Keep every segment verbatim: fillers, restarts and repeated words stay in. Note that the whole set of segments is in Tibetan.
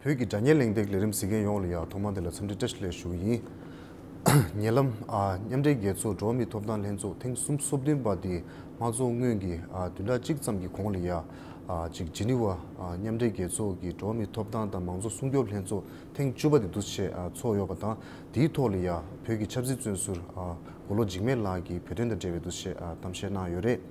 བོད་ཀྱི་དྲ་བརྙན་གླེང་སྟེགས་ལས་རིམ་གཟིགས་མཁན་ཡོངས་ལ་ཡང་ཐོག་མ་དེ་ལ་འཚམས་འདྲི་བཀྲ་ཤིས་བདེ་ལེགས་ཞུ་གི་ཡིན། ཉེ་ལམ་ཨ་མཉམ་འབྲེལ་རྒྱལ་ཚོགས་འགྲོ་བ་མིའི་ཐོབ་ཐང་ལྷན་ཚོགས་ཐེངས་སུམ་ཅུ་སོ་བདུན་པ་དེ་དམངས་གཙོ་སྔོན་གྱི་ཨ་བདུན་ཕྲག་གཅིག་ཙམ་གྱི་གོང་ལ་ཡང་ཨ་ཅིག་ཇི་ནི་ཝ་ཨ་མཉམ་འབྲེལ་རྒྱལ་ཚོགས་ཀྱི་འགྲོ་བ་མིའི་ཐོབ་ཐང་དང་མང་གཙོ་སྲུང་སྐྱོབ་ལྷན་ཚོགས་ཐེངས་བཅུ་པ་དེ་འདུག་སེ་ཨ་ཚོགས་ཡོད་པ་དང་། དེའི་ཐོག་ལ་ཡང་བོད་ཀྱི་ཆབ་སྲིད་བཙོན་ཟུར་ཨ་མགོ་ལོག་འཇིགས་མེད་ལགས་ཀྱིས་བོད་དོན་དང་འབྲེལ་བའི་འདུག་སེ་ཨ་གཏམ་བཤད་གནང་ཡོད་རེད།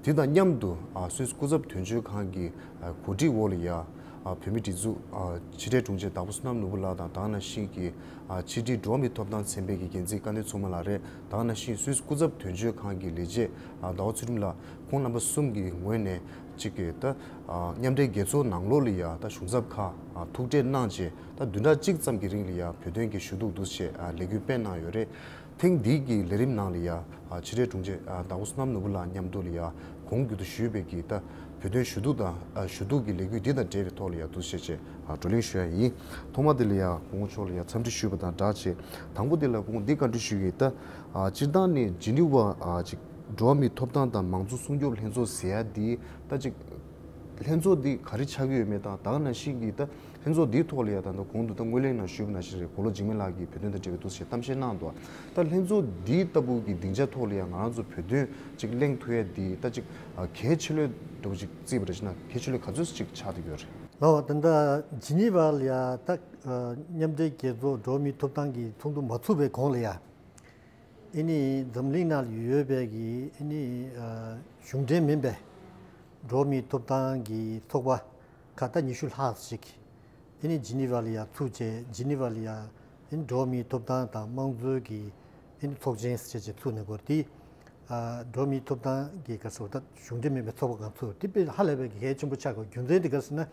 དེ་དང་མཉམ་དུ་ཨ་སུད་སི་སྐུ་ཚབ་དོན་གཅོད་ཁང་གི་ཨ་གོ་སྒྲིག་འོག་ལ་ཡང་ཨ་བོད་མིའི་སྒྲིག་འཛུགས་ཨ་ཕྱི་དྲིལ་དྲུང་ཆེ་དྭགས་པོ་བསོད་ནམས་ནོར་བུ་ལགས་དང་། དེ་ག་ནང་བཞིན་གྱི་ཨ་ཕྱི་དྲིལ་འགྲོ་བ་མིའི་ཐོབ་ཐང་ཚན་པའི་གི་འགན་འཛིན་སྐལ་ལྡན་མཚོ་མོ་ལགས་རེད། དེ་ག་ནང་བཞིན་སུད་སི་སྐུ་ཚབ་དོན་གཅོད་ཁང་གི་ལས་བྱེད་ཨ་ཟླ་བ་ཚུལ་ཁྲིམས་ལགས། ཁོང་རྣམ་པ་གསུམ་གྱི་ངོས་ནས་གཅིག་གི་ད་ཨ་མཉམ་འབྲེལ་རྒྱལ་ཚོགས་ནང་ལོགས་ལ་ཡང་ད་གཞུང་ཚབ་ཁག་ཨ་ཐུག་འཕྲད་གནང་རྗེས་ད་བདུན་ཕྲག་གཅིག་ཙམ་གྱི་རིང་ལ་ཡང་བོད་དོན་གྱི་ཞུ་གཏུག་འདུག་སེ་ཨ་ལས་འགུལ་སྤེལ་གནང་ཡོད་རེད། ཐེངས་འདིའི་གི་ལས་རིམ་ནང་ལ་ཡང་ཨ་ཕྱི་དྲིལ་དྲུང་ཆེ་ཨ་དྭགས་པོ་བསོད་ནམས་ནོར་བུ་ལགས་མཉམ་དུ་ལ་ཡང་གོང་བརྒྱུད་དུ་ཞུས་པའི་གི་ད་བོད་དོན་ཞུ་གཏུག་དང་ཨ་ཞུ་གཏུག་གི་ལས་འགུལ་འདི་དང་འབྲེལ་བའི་ཐོག་ལ་ཡང་འདུག་སེ་བྱས་ཨ་བགྲོ་གླེང་ཞུ་ཡ་ཡིན། ཐོག་མ་དེ་ལ་ཡང་སྐུ་ངོ་མཆོག་ལ་ཡང་འཚམས་འདྲི་ཞུས་པ་དང་སྦྲགས་བྱས། དང་པོ་དེ་ལ་སྐུ་ངོ་འདི་བཀའ་འདྲི་ཞུ་གི་ཡིན། ད་ཨ་སྤྱིར་བཏང་ནས་ཇི་ནི་ཝ་ཨ་ཅིག་འགྲོ་བ་མིའི་ཐོབ་ཐང་དང་མང་གཙོ་སྲུང་སྐྱོབ་ལྷན་ཚོགས་ཟེར་ཡ་འདི་ད་ཅིག་ལྷན་ཚོགས་འདི་ག་རེ་ཆགས་ཀྱི་ཡོད་མེད་དང་། དེ་ག་ནང་བཞིན་གྱི་ད་ལྷན་ཚོགས་འདིའི་ཐོག་ལ་ཡང་ད་ལྟ་གོང་དུ་ད་སྔོན་གླེང་ནང་ཞུས་པ་ནང་བཞིན་རེད། མགོ་ལོག་འཇིགས་མེད་ལགས་ཀྱིས་བོད་དོན་དང་འབྲེལ་བའི་འདུག་སེ་གཏམ་བཤད་གནང་འདུག། ད་ལྷན་ཚོགས་འདི་ལྟ་བུ་གི་སྡིངས་ཆ་ཐོག་ལ་ཡང་ང་རང་ཚོ་བོད་དོན་ཅིག་གླེང་ཐུབ་ཡ་འདི་ད་ཅིག་གལ་ཆེ་ལོས་འདྲ་བོ་ཅིག་བརྩིས་པ་རེད་ཅེ་ན། གལ་ཆེ་ལོས་ག་ཚོད་ཅིག་ཆགས་བསྡད་ཡོད་རེད། ལགས། ད་ལྟ་ཇི་ནི་ཝ་ལ་ཡ་ད་མཉམ་འབྲེལ་རྒྱལ་ཚོགས་འགྲོ་བ་མིའི་ཐོབ་ཐང་གི་ཚོགས་འདུ་མ་ཚུགས་པའི་གོང་ལ་ཡ། ཨེ་ནི་འཛམ་གླིང་ནང་ལ་ཡོད་པའི་གི་ཨེ་ནི་གཞུང་འབྲེལ་མིན་པའི་འགྲོ་བ་མིའི་ཐོབ་ཐང་གི་ཚོགས་པ་ཁག་ད་ཉི་ཤུ་ལྷག་ཅིག་ཨེ་ནི་ཇི་ནི་ཝ་ལ་ཡ་ཚུགས་བྱས། ཇི་ནི་ཝ་ལ་ཡ་ཨེ་ནི་འགྲོ་བ་མིའི་ཐོབ་ཐང་དང་དམངས་གཙོའི་གི་ཨེ་ནི་ཚོགས་ཆེན་ཟེར་བྱས་ཚུགས་ནས་སྐོར་དེ། ཨ་འགྲོ་བ་མིའི་ཐོབ་ཐང་གི་ག་ཟེར་བ་ད་གཞུང་འབྲེལ་མིན་པའི་ཚོགས་པ་གང་ཚུགས་དེ་དཔེ་ཧ་ལས་པའི་གི་གལ་ཆེན་པོ་ཆགས་དགོས། རྒྱུ་མཚན་དེ་ག་ཟེར་ན།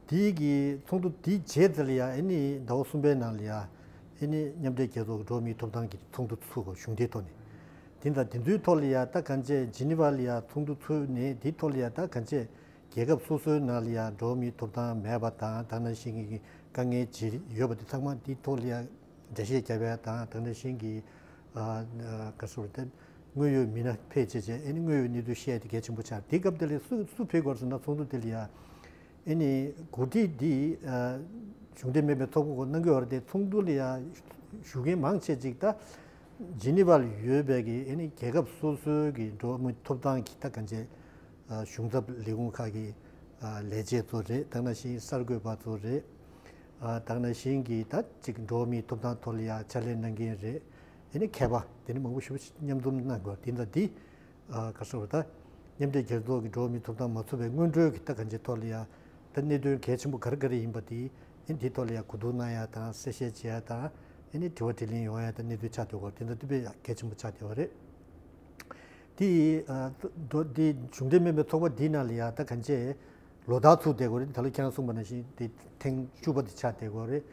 དེའི་གི་ཚོགས་འདུ་དེའི་རྗེས་དེ་ལ་ཡ་ཨེ་ནི་ཟླ་བ་གསུམ་པའི་ནང་ལ་ཡ་ཨེ་ནི་མཉམ་འབྲེལ་རྒྱལ་ཚོགས་ཀྱི་འགྲོ་བ་མིའི་ཐོབ་ཐང་གི་ཚོགས་འདུ་ཚུགས་དགོས། གཞུང་འབྲེལ་ཐོག་ནས། དེ་འདྲ་དེ་ཚོའི་ཐོག་ལ་ཡ་ད་གང་བྱས་ཇི་ནི་ཝ་ལ་ཡ་ཚོགས་འདུ་ཚུགས་ནས་དེའི་ཐོག་ལ་ཡ་ད་གང་བྱས་རྒྱལ་ཁབ་སོ་སོའི་ནང་ལ་ཡ་འགྲོ་བ་མིའི་ཐོབ་ཐང་མེད་པ་དང་། དེ་ག་ནང་བཞིན་གྱི་དཀའ་ངལ་ཅིག་ཡོད་པ་དེ་ཚང་མ་དེའི་ཐོག་ལ་ཡ་འགྲེལ་བཤད་བརྒྱབ་ཡ་དང་། དེ་ག་ནང་བཞིན་གྱི་ཨ་ག་ཟེར་བ་དེ་དངོས་ཡོད་མི་སྣ་ཕེབས་བྱས་བྱས་ཨེ་ནི་དངོས་ཡོད་གནས་ཚུལ་བཤད་དེ་གལ་ཆེན་པོ་ཆགས། དེ་སྐབས་དེ་ལ་སུ་སུ་ཕེབས་དགོས་ཟེར་ན། ཚོགས་འདུ་དེ་ལ་ཡ་ཨེ་ནི་གོ་སྒྲིག་འདི་ཨ་གཞུང་འབྲེལ་མིན་པའི་ཚོགས་པ་གོ་གནང་གི་ཡོད་རེད་དེ། ཚོགས་འདུ་ལ་ཡ་ཞུགས་མཁན་མང་ཆེ་ཅིག་ད་ཇི་ནི་ཝ་ལ་ཡོད་པའི་གི་ཨེ་ནི་རྒྱལ་ཁབ་སོ་སོའི་གི་འགྲོ་བ་མིའི་ཐོབ་ཐང་གི་ད་གང་བྱས་ཨ་གཞུང་ཚབ་ལས་ཁུངས་ཁག་གི་ཨ་ལས་བྱེད་ཚོ་རེད། དེ་ག་ནང་བཞིན་གསར་འགོད་པ་ཚོ་རེད། ཨ་དེ་ག་ནང་བཞིན་གྱི་ད་ཅིག་འགྲོ་བ་མིའི་ཐོབ་ཐང་ཐོག་ལ་ཡ་ཕྱག་ལས་གནང་མཁན་རེད། ཨེ་ནི་མཁས་པ་དེ་འདྲ་མང་པོ་ཞེ་པོ་ཅིག་མཉམ་འཛོམས་གནང་དགོས། དེ་འདྲ་འདི་ཨ་ག་ཟེར་བ་ད་མཉམ་འབྲེལ་རྒྱལ་ཚོགས་ཀྱི་འགྲོ་བ་མིའི་ཐོབ་ཐང་མ་ཚུགས་པའི་སྔོན་འགྲོའི་གི་ད་གང་བྱས་ཐོག་ལ་ཡ་ད་གནད་དོན་གལ་ཆེན་པོ་ག་རེ་ག་རེ་ཡིན་པ་དེ་ཨེ་ནི་དེའི་ཐོག་ལ་ཡ་གོ་བསྡུར་གནང་ཡ་དང་། གསལ་བཤད་བྱེད་ཡ་དང་། ཨེ་ནི་དྲི་བ་དྲིས་ལན་ཡོང་ཡ་དང་། གནད་དོན་ཆགས་བསྡད་ཡོད་རེད། དེ་འདྲ་དེ་དཔེ་གལ་ཆེན་པོ་ཆགས་བསྡད་ཡོད་རེད། དེ་ཨ་འགྲོ་དེ་གཞུང་འབྲེལ་མིན་པའི་ཚོགས་པ་འདི་ནང་ལ་ཡ་ད་གང་བྱས་ལོ་ལྟར་ཚུགས་བསྡད་ཡོད་རེད། ད་ལོ་ཁྱེད་རང་གསུངས་པ་ནང་བཞིན་དེ་ཐེངས་བཅུ་པ་དེ་ཆགས་བསྡད་ཡོད་རེད།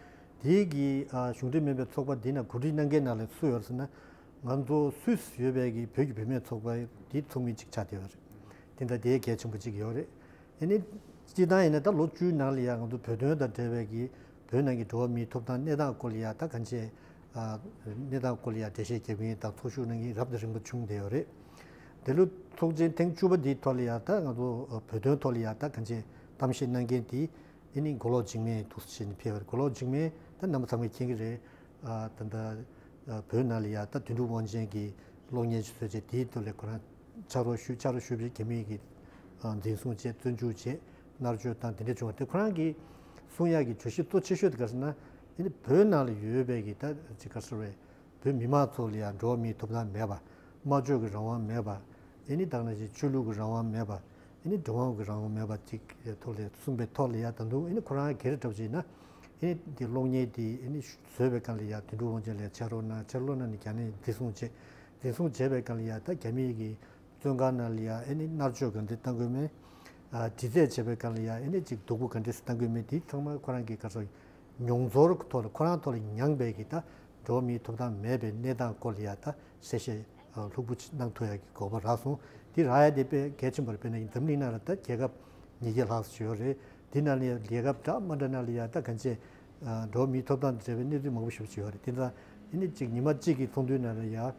དེ་གི་ཨ་གཞུང་འབྲེལ་མིན་པའི་ཚོགས་པ་འདི་ནང་གོ་སྒྲིག་གནང་མཁན་ནང་ལ་སུ་ཡོད་ཟེར་ན། ང་ཚོ་སུད་སི་ཡོད་པའི་གི་བོད་ཀྱི་བུད་མེད་ཚོགས་པ་དེའི་ཚོགས་མི་གཅིག་ཆགས་བསྡད་ཡོད་རེད། དེ་འདྲ་དེ་གལ་ཆེན་པོ་གཅིག་ཡོད་རེད། ཨེ་ནི་སྤྱིར་བཏང་ཡིན་ན་ད་ལོ་བཅུའི་ནང་ལ་ཡ་ང་ཚོ་བོད་དོན་དང་འབྲེལ་བའི་གི་བོད་ནང་གི་འགྲོ་བ་མིའི་ཐོབ་ཐང་གནས་སྟངས་སྐོར་ལ་ཡ་ད་གང་བྱས་ཨ་གནས་སྟངས་སྐོར་ལ་ཡ་འགྲེལ་བཤད་རྒྱབ་མཁན་དང་ཚོགས་ཞུགས་གནང་མཁན་རབ་དང་རིམ་པ་བྱུང་བསྡད་ཡོད་རེད། དེ་ལོ་ཚོགས་ཆེན་ཐེངས་བཅུ་པ་འདིའི་ཐོག་ལ་ཡ་ད་ང་ཚོ་བོད་དོན་ཐོག་ལ་ཡ་ད་གང་བྱས་གཏམ་བཤད་གནང་མཁན་དེ་ཨེ་ནི་མགོ་ལོག་འཇིགས་མེད་འདུག་སེ་བྱས་ནས་ཕེབས་པ་རེད། མགོ་ལོག་འཇིགས་མེད་ད་རྣམ་པ་ཚང་མས་མཁྱེན་གྱི་རེད། ཨ་ད་ལྟ་ཨ་བོད་ནང་ལ་ཡ་ད་དོན་གྲུབ་དབང་ཆེན་གྱི་གློག་བརྙན་ཞིག་བཟོས་བྱས་དེའི་ཐོག་ལ་ཁོ་རང་ཕྱག་རོགས་ཞུ་ཕྱག་རོགས་ཞུ་བྱས་རྒྱ་མིའི་གི་ཨ་འཛིན་བཟུང་བྱས་བཙོན་འཇུག་བྱས་མནར་གཅོད་བཏང་དེ་འདྲ་བྱུང་བ་དེ་ཁོ་རང་གི་གསུང་ཡག་གི་བརྗོད་གཞི་གཙོ་ཆེ་ཤོས་དེ་ག་རེ་ཟེར་ན། ཨེ་ནི་བོད་ནང་ལ་ཡོད་པའི་གི་ད་ཅིག་ག་རེ་ཟེར་བས། བོད་མི་མང་ཚོ་ལ་ཡང་འགྲོ་བ་མིའི་ཐོབ་ཐང་མེད་པ། སྨྲ་བརྗོད་ཀྱི་རང་དབང་མེད་པ། ཨེ་ནི་དེ་ནང་བཞིན་ཆོས་ལུགས་ཀྱི་རང་དབང་མེད་པ། ཨེ་ནི་འགྲོ་བ་མིའི་རང་དབང་མེད་པ་ཅིག་ཐོག་ལ་གསུངས་པའི་ཐོག་ལ་ཡ་ད་དུང་ཨེ་ནི་ཁོ་རང་སྒེར་གྲབས་བྱས་ན། ཨེ་ནི་དེ་གློག་བརྙན་དེ་ཨེ་ནི་བཟོས་པའི་སྒང་ལ་ཡ་དོན་གྲུབ་དབང་ཆེན་ལ་ཕྱག་རོགས་གནང་། ཕྱག་རོགས་གནང་ནས་རྒྱ་ནས་འཛིན་བཟུང་བྱས། འཛིན་བཟུང་བྱས་པའི་སྒང་ལ་ཡ་ད་རྒྱ་མིའི་གི་བཙོན་ཁང་ནང་ལ་ཡ་ཨེ་ནི་མནར་གཅོད་ག་འདྲ་བཏང་དགོས་མེད། ཨ་དྲི་རྩད་བྱས་པའི་སྒང་ལ་ཡ་ཨེ་ནི་ཅིག་སྡུག་པོ་ག་འདྲ་བཏང་དགོས་མེད། དེ་ཚང་མ་ཁོ་རང་གི་ག་རེ་ཟེར་མྱོང་ཚོར་གྱི་ཐོག་ལ་ཁོ་རང་ཐོག་ལ་མྱངས་པའི་གི་ད་འགྲོ་བ་མིའི་ཐོབ་ཐང་མེད་པའི་གནས་སྟངས་སྐོར་ལ་ཡ་ད་གསལ་བཤད་ཨ་ལྷུག་པོ་ཅིག་གནང་ཐུབ་ཡ་གི་དགོས་པ་རག་སོང་། དེ་རག་ཡ་དེ་དཔེ་གལ་ཆེན་པོ་རེད། དཔེར་ན་འཛམ་གླིང་ནང་ལ་ད་རྒྱལ་ཁབ་ཉིས་བརྒྱ་ལྷག་ཙམ་ཡོད་རེད། དེ་ནང་ལ་ཡ་རྒྱལ་ཁབ་འདྲ་མ་འདྲ་ནང་ལ་ཡ་ད་གང་ཅི་ཨ་འགྲོ་བ་མིའི་ཐོབ་ཐང་དང་འབྲེལ་བའི་གནས་ཚུལ་མང་པོ་ཞེ་པོ་ཅིག་ཡོད་རེད། དེ་ཚོ་ཨེ་ནི་གཅིག་ཉི་མ་གཅིག་གི་ཚོགས་འདུའི་ནང་ལ་ཡ་ཨེ་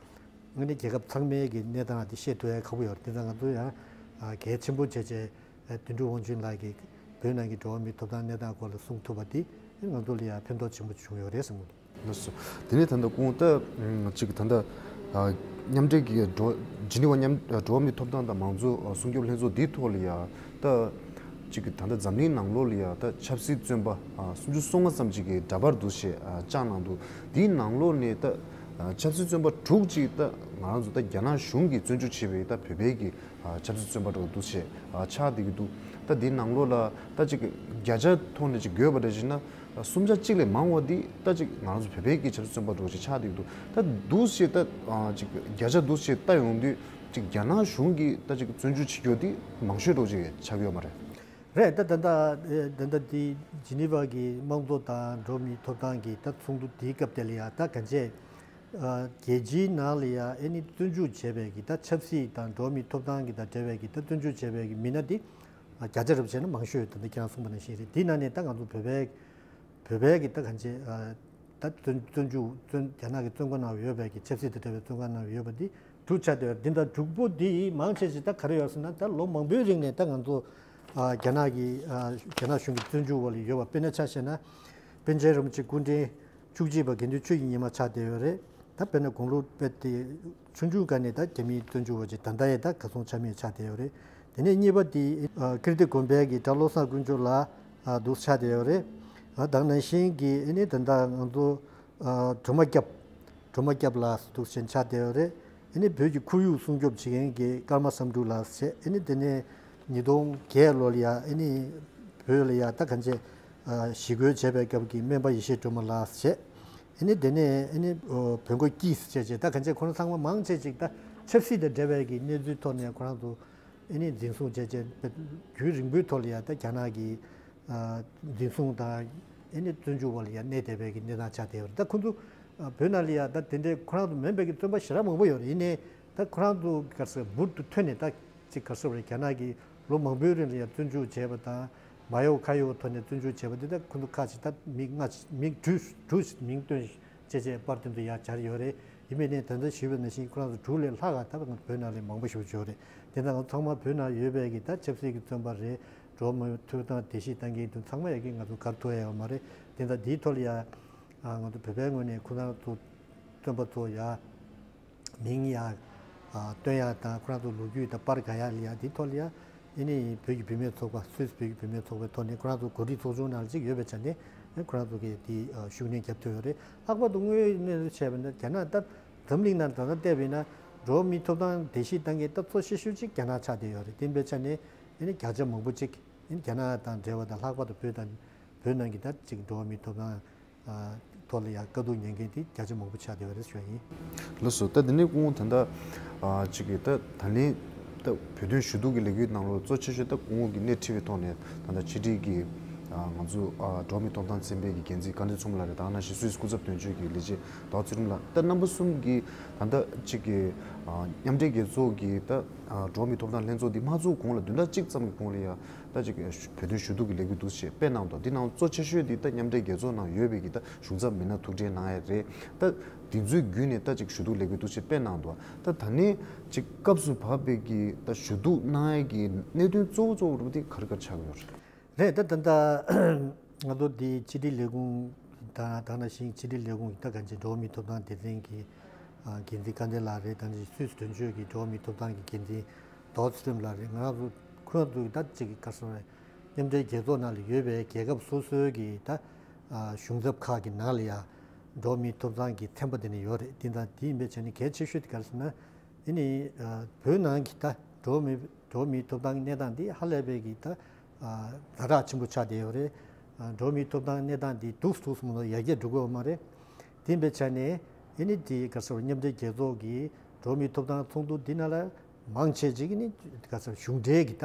ནི་རྒྱལ་ཁབ་ཚང་མའི་གི་གནས་སྟངས་དེ་བཤད་ཐུབ་ཡ་ཁག་པོ་ཡོད་རེད། དེ་ཚོ་ང་ཚོ་ཡང་ཨ་གལ་ཆེན་པོ་བྱས་བྱས་ཨ་དོན་གྲུབ་དབང་ཆེན་ལགས་ཀྱིས་བོད་ནང་གི་འགྲོ་བ་མིའི་ཐོབ་ཐང་གནས་སྟངས་སྐོར་ལ་གསུང་ཐུབ་པ་དེ་ ང་ཚོ་ལ་ཡང་ཕན་ཐོགས་ཆེན་པོ་བྱུང་ཡོད་རེད་བསམ་གྱི་འདུག། ལགས་སོ། དེ་ནས་ད་ལྟ་སྐུ་ངོ་ད་ཨམ་གཅིག་ད་ལྟ་ཨ་མཉམ་འབྲེལ་གྱི་འགྲོ་ཇི་ནི་ཝ་མཉམ་ཨ་འགྲོ་བ་མིའི་ཐོབ་ཐང་དང་མང་གཙོ་ཨ་སྲུང་སྐྱོབ་ལྷན་ཚོགས་འདིའི་ཐོག་ལ་ཡང་ད་གཅིག་ད་ལྟ་འཛམ་གླིང་ནང་ལོགས་ལ་ཡང་ད་ཆབ་སྲིད་བཙོན་པ་ཨ་སུམ་ཅུ་སོ་ལྔ་ཙམ་ཅིག་གི་འདྲ་པར་འདུག་ཞེས་ཨ་བཅངས་གནང་འདུག། འདིའི་ནང་ལོགས་ནས་ད་ཨ་ཆབ་སྲིད་བཙོན་པ་དྲུག་ཅིག་ད་ང་རང་ཚོ་ད་རྒྱ་ནག་གཞུང་གིས་བཙོན་འཇུག་བྱས་པའི་ད་བོད་པའི་གི་ཨ་ཆབ་སྲིད་བཙོན་པ་འདྲ་བོ་འདུག་ཞེས་ཨ་ཆགས་བསྡད་ཀྱི་འདུག། ད་འདིའི་ནང་ལོགས་ལ་ད་ཅིག་བརྒྱ་ཆ་ཐོག་ནས་ཅིག་བགོས་པ་འདྲ་ཞིག་ན། ད་སུམ་ཆ་གཅིག་ལས་མང་བ་འདི་ད་ཅིག་ང་རང་ཚོ་བོད་པའི་གི་ཆབ་སྲིད་བཙོན་པ་འདྲ་བོ་ཅིག་ཆགས་བསྡད་ཀྱི་འདུག། ད་འདུག་ཞེས་ད་ཨ་ཅིག་བརྒྱ་ཆ་འདུག་ཞེས་ལྟ་ཡོང་དུས་ཅིག་རྒྱ་ནག་གཞུང་གིས་ད་ཅིག་བཙོན་འཇུག་བྱེད་རྒྱུ་འདི་མང་ཤོས་འདྲ་བོ་ཅིག་ཆགས་ཀྱི་ཡོད་མ་རེད། རེད། ད་ད་ད་ད་ད་འདི་ཇི་ནི་ཝ་གི་དམངས་གཙོ་དང་འགྲོ་བ་མིའི་ཐོབ་ཐང་གི་ད་ཚོགས་འདུ་དེའི་སྐབས་དེ་ལ་ཡང་ད་གང་ཅི་ཨ་རྒྱལ་སྤྱིའི་ནང་ལ་ཡང་ཨ་ནི་བཙོན་འཇུག་བྱས་པའི་གི་ད་ཆབ་སྲིད་དང་འགྲོ་བ་མིའི་ཐོབ་ཐང་གི་དང་འབྲེལ་བའི་གི་ད་བཙོན་འཇུག་བྱས་པའི་གི་མི་སྣ་དེ་ཨ་བརྒྱ་ཆ་རེ་བྱས་ན་མང་ཤོས་ཡོད། ད་ལྟ་ཁྱེད་རང་གསུངས་པ་ནང་བཞིན་རེད། དེའི་ནང་ནས་ད་ང་ཚོ་བོད་པའི་བོད་པའི་གི་ད་གང་ཅི་ཨ་ད་བཙོན་བཙོན་འཇུག་བཙོན་རྒྱ་ནག་གི་བཙོན་ཁང་ནང་ཡོད་པའི་གི་ཆབ་སྲིད་དང་འབྲེལ་བའི་བཙོན་ཁང་ནང་ཡོད་པ་འདི་དྲུག་ཆགས་བསྡད་ཡོད་རེད། འདི་ད་དྲུག་པོ་འདི་མང་ཆེ་ཞིག་ད་ག་རེ་ཡོད་ཟེར་ན། ད་ལོ་མང་པོའི་རིང་ནས་ད་ང་ཚོ་ཨ་རྒྱ་ནག་གི་ཨ་རྒྱ་ནག་གཞུང་གི་བཙོན་འཇུག་འོག་ལ་ཡོད་པ། དཔེར་ན་ཆ་བཞག་ན་པཎ་ཆེན་རིན་པོ་ཆེ་སྐུ་ཕྲེང་བཅུ་གཅིག་པ་དགེ་འདུན་ཆོས་ཀྱི་ཉི་མ་ཆགས་བསྡད་ཡོད་རེད། ད་དཔེར་ན་དགུང་ལོ་དཔེ་དེ་ཆུང་ཆུང་སྒང་ནས་ད་རྒྱ་མིའི་བཙོན་འཇུག་འོག་ཅིག་ད་ལྟ་ཡང་ད་གར་སོང་ཆ་མེད་ཆགས་བསྡད་ཡོད་རེད། དེ་ནས་གཉིས་པ་དེ་ཨ་ཀིརྟི་དགོན་པའི་གི་གྲྭ་བློ་བཟང་དཀོན་མཆོག་ལགས་ཨ་འདུག་ཆགས་བསྡད་ཡོད་རེད། ཨ་ད་ག་ནང་བཞིན་གི་ཨ་ནི་ད་ལྟ་ང་ཚོ་ཨ་སྒྲོལ་མ་སྐྱབས། སྒྲོལ་མ་སྐྱབས་ལགས་འདུག་ཆགས་བསྡད་ཡོད་རེད། ཨ་ནི་བོད་ཀྱི་ཁོར་ཡུག་སྲུང་སྐྱོབ་བྱེད་མཁན་གྱི་ཀརྨ་བསམ་འགྲུབ་ལགས་བྱས། ཨ་ནི་དེ་ནས་ཉིས་སྟོང་བརྒྱད་ལོ་ལ་ཡ་ཨ་ནི་བོད་ལ་ཡ་ད་གང་ཅི་ཨ་ཞི་རྒོལ་བྱས་པའི་སྐབས་ཀྱི་སྨན་པ་ཡེ་ཤེས་སྒྲོལ་མ་ལགས་བྱས། ཨ་ནི་དེ་ནས་ཨ་ནི་ཨོ་བོན་སྒོ་སྐྱིད་བྱས་བྱས། ད་གང་ཅི་ཁོ་རང་ཚང་མ་མང་ཆེ་ཅིག་ད་ཆབ་སྲིད་དང་འབྲེལ་བའི་གི་གནས་ཚུལ་ཐོག་ནས་ཁོ་རང་ཚོ་ཨ་ནི་འཛིན་བཟུང་བྱས་བྱས། རྒྱུན་རིང་པོའི་ཐོག་ལ་ཡ་ད་རྒྱ་ནག་གི་ཨ་འཛིན་བཟུང་དང་ཨ་ནི་བཙོན་འཇུག་འོག་ལ་ཡ་གནས་བསྡད་པའི་གི་གནས་སྟངས་ཆགས་བསྡད་ཡོད་རེད། ད་ཁོ་ཚོ་ཨ་བོད་ནང་ལ་ཡ་ད་དེ་འདྲའི་ཁོ་རང་ཚོ་མིན་པའི་གི་བཙོན་པ་ཞེ་དྲག་མང་པོ་ཡོད་རེད། ཡིན་ནའི་ད་ཁོ་རང་ཚོ་ག་རེ་ཟེར་འབུར་དུ་ཐོན་ནས་ད་ཅིག་ག་རེ་ཟེར་བ་རེད། རྒྱ་ནག་གི་ལོ་མང་པོའི་རིང་ལ་ཡ་བཙོན་འཇུག་བྱས་པ་དང་། མ་གཡོག་ཁ་གཡོག་ཐོག་ནས་བཙོན་འཇུག་བྱས་པ་འདི་ད་ཁོ་ཚོ་ཁག་ཅིག་ད་མི་ལྔ་མི་དྲུག་དྲུག་མིང་བཏོན་བྱས་བྱས་པར་དེ་ཚོ་ཡར་སྦྱར་ཡོད་རེད། ཡིན་པས་ནས་ད་ལྟ་ཞུས་པ་ནང་བཞིན་ཁོ་རང་ཚོ་དྲུག་ལས་ལྷག་ག་ད་ང་ཚོ་བོད་ནང་ལ་མང་པོ་ཞིག་ཡོད་རེད། དེ་ད་ང་ཚོ་ཚང་མ་བོད་ནང་ཡོད་པའི་གི་ད་ཆབ་སྲིད་ཀྱི་བཙོན་པ་རེད། འགྲོ་བ་མིའི་ཐོབ་ཐང་བརྡལ་བཤིག་བཏང་མཁན་དེ་ཚང་མ་ཡ་གི་ང་ཚོ་ག་རེ་ཐུག་ཡ་ཡོད་མ་རེད། དེ་ད་འདིའི་ཐོག་ལ་ཡ་ང་ཚོ་བོད་པའི་ངོས་ནས་ཁོ་རང་ཚོ་བཙོན་པ་ཚོ་ཡ། མིང་ཡང་ཨ་བཏོན་ཡ་དང་ཁོ་རང་ཚོ་ལོ་རྒྱུས་དང་པར་ག་ཡ་ལ་ཡ་དེ་ཐོག་ལ་ཡ། ཨ་ནི་བོད་ཀྱི་བུད་མེད་ཚོགས་པ། སུད་སི་བོད་ཀྱི་བུད་མེད་ཚོགས་པའི་ཐོག་ནས་ཁོ་རང་ཚོ་འགོ་ཁྲིད་ཚོགས་ཆུང་ནང་ལ་ཅིག་ཡོད་པའི་ཆ་ནས་ཁོ་རང་ཚོ་གིས་དེ་ཨ་ཤུགས་སྣོན་བརྒྱབ་ཐུབ་ཡོད་རེད། ལྷག་པར་དུ་དངོས་ཡོད་གནས་ཚུལ་བྱས་པ་ན་རྒྱ་ནག་ད་འཛམ་གླིང་ནང་ད་ལྟ་བལྟས་པ་ཡིན་ན་འགྲོ་བ་མིའི་ཐོབ་ཐང་བརྡལ་བཤིག་བཏང་མཁན་ད་གཙོ་ཆེ་ཤོས་ཅིག་རྒྱ་ནག་ཆགས་བསྡད་ཡོད་རེད། དེ་འབའི་ཆ་ནས་ཨ་ནི་བརྒྱ་ཆ་མང་པོ་ཅིག་ཨ་ནི་རྒྱ་ནག་དང་འབྲེལ་བ་དང་ལྷག་པར་དུ་བོད་དང་བོད་ནང་གི་ད་ཅིག་འགྲོ་བ་མིའི་ཐོབ་ཐང་ཐོག་ལ་ཡང་དཀའ་སྡུག་མྱངས་མཁན་དེ་བརྒྱ་ཆ་མང་པོ་ཆགས་བསྡད་པ་རེད་ཞུ་ཡ་ཡིན། ལགས་སོ། ད་དེ་ནས་སྐུ་ངོ་ད་ལྟ་ཨ་ཅིག་གིས་ད་ད་ལན་ད་བོད་དོན་ཞུ་གཏུག་གི་ལས་འགུལ་ནང་ལོགས་གཙོ་ཆེ་ཤོས་ད་སྐུ་ངོ་གིས་སྣེ་ཁྲིད་པའི་ཐོག་ནས་ད་ལྟ་ཕྱི་དྲིལ་གྱི་ཨ་ང་ཚོ་ཨ་འགྲོ་བ་མིའི་ཐོབ་ཐང་ཚན་པའི་གི་འགན་འཛིན་དགའ་ལྡན་ཚོམ་ལགས་རེད། ད་ག་ནང་བཞིན་སུད་སི་སྐུ་ཚབ་དོན་གཅོད་ཀྱི་ལས་བྱེད་རྡོ་རྗེ་ཚེ་རིང་ལགས། ད་རྣམ་པ་གསུམ་གྱིས་ད་ལྟ་ཅིག་གི་ཨ་མཉམ་འབྲེལ་རྒྱལ་ཚོགས་ཀྱི་ད་ཨ་འགྲོ་བ་མིའི་ཐོབ་ཐང་ལྷན་ཚོགས་འདི་མ་ཚོགས་གོང་ལ་བདུན་ཕྲག་གཅིག་ཙམ་གྱི་གོང་ལ་ཡ། ད་ཅིག་བོད་དོན་ཞུ་གཏུག་གི་ལས་འགུལ་འདུག་ཅེས་སྤེལ་གནང་འདུག། འདི་ནང་གཙོ་ཆེ་ཤོས་འདི་ད་མཉམ་འབྲེལ་རྒྱལ་ཚོགས་ནང་ཡོད་པའི་གི་ད་གཞུང་ཚབ་མི་སྣ་ཐུག་འཕྲད་གནང་ཡ་རེད། ད་འདི་ཚོའི་བརྒྱུད་ནས་ད་ཅིག་ཞུ་གཏུག་ལས་འགུལ་འདུག་ཅེས་སྤེལ་གནང་འདུག། ད་ད་ནས་ཅིག་སྐབས་སུ་བབས་པའི་གི་ད་ཞུ་གཏུག་གནང་ཡ་གི་གནད་དོན་གཙོ་བོ་གཙོ་བོ་རུ་འདི་ག་རེ་ག་རེ་ཆགས་ཀྱི་ཡོད་རེད། རེད། ད་ད་ལྟ་ང་ཚོ་འདི་ཕྱི་དྲིལ་ལས་ཁུངས་དང་ད་ནང་བཞིན་ཕྱི་དྲིལ་ལས་ཁུངས་ད་གང་ཅི་འགྲོ་བ་མིའི་ཐོབ་ཐང་སྡེ་ཚན་གྱི་ཨ་འགན་འཛིན་དགའ་ལྡན་ལགས་རེད། ད་ནི་སུད་སི་དོན་གཅོད་ཀྱི་འགྲོ་བ་མིའི་ཐོབ་ཐང་གི་འགན་འཛིན་རྡོ་རྗེ་ཚེ་རིང་ལགས་རེད། ང་རང་ཚོ་ཁོ་རང་ཚོ་གི་ད་ཅིག་གི་ག་རེ་ཟེར་དགོས་རེད། མཉམ་འབྲེལ་རྒྱལ་ཚོགས་ནང་ལ་ཡོད་པའི་རྒྱལ་ཁབ་སོ་སོའི་གི་ད་ཨ་གཞུང་ཚབ་ཁག་གི་ནང་ལ་ཡང་འགྲོ་བ་མིའི་ཐོབ་ཐང་གི་ཚན་པ་དེ་འདྲ་ཡོད་རེད། དེ་དང་དེ་ཡིན་པའི་ཆ་ནས་གལ་ཆེ་ཤོས་དེ་ག་རེ་ཟེར་ན། ཨ་ནི་ཨ་བོད་ནང་གི་ད་འགྲོ་བ་མིའི་འགྲོ་བ་མིའི་ཐོབ་ཐང་གི་གནས་སྟངས་འདི་ཧ་ལས་པའི་གི་ད་ཨ་ཛ་དྲག་ཆེན་པོ་ཆགས་བསྡད་ཡོད་རེད། ཨ་འགྲོ་བ་མིའི་ཐོབ་ཐང་གི་གནས་སྟངས་འདི་སྡུག་སྡུག་སུ་མ་གཏོགས་ཡར་རྒྱས་འགྲོ་གི་ཡོད་མ་རེད། དེ་ཡིན་པའི་ཆ་ནས་ཨ་ནི་དེ་ག་རེ་ཟེར་བ། མཉམ་འབྲེལ་རྒྱལ་ཚོགས་ཀྱི་འགྲོ་བ་མིའི་ཐོབ་ཐང་ཚོགས་འདུ་འདི་ནང་ལ་མང་ཆེ་ཅིག་ནི་ག་རེ་ཟེར་བ། གཞུང་འབྲེལ་གྱི་ད་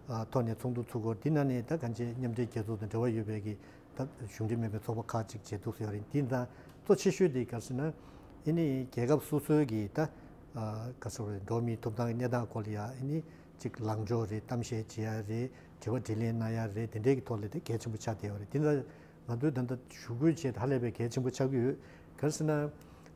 ཨ་ཐོག་ནས་ཚོགས་འདུ་ཚུགས་སྐོར། འདི་ནང་ནས་ད་གང་ཅི་མཉམ་འབྲེལ་རྒྱལ་ཚོགས་དང་འབྲེལ་བ་ཡོད་པའི་གི་ད་གཞུང་འབྲེལ་མིན་པའི་ཚོགས་པ་ཁག་ཅིག་བྱས་འདུག་ཟེར་བ་རེད། འདི་ད་གཙོ་ཆེ་ཤོས་དེ་ག་རེ་ཟེར་ན། ཨ་ནི་རྒྱལ་ཁབ་སོ་སོའི་གི་ད་ཨ་ག་རེ་ཟེར་བ་རེད། འགྲོ་བ་མིའི་ཐོབ་ཐང་གི་གནས་སྟངས་སྐོར་ལ་ཡ་ཨ་ནི་ཅིག་ལངས་ཕྱོགས་རེད། གཏམ་བཤད་བྱེད་ཡ་རེད། དྲི་བ་དྲིས་ལན་གནང་ཡ་རེད། དེ་འདྲའི་གི་ཐོག་ལ་དེ་གལ་ཆེན་པོ་ཆགས་བསྡད་ཡོད་རེད། དེ་ད་ང་ཚོས་ད་ལྟ་ཞུ་སྐུལ་བྱས་ཧ་ལས་པའི་གལ་ཆེན་པོ་ཆགས་ཀྱི་ཡོད། ག་རེ་ཟེར་ན།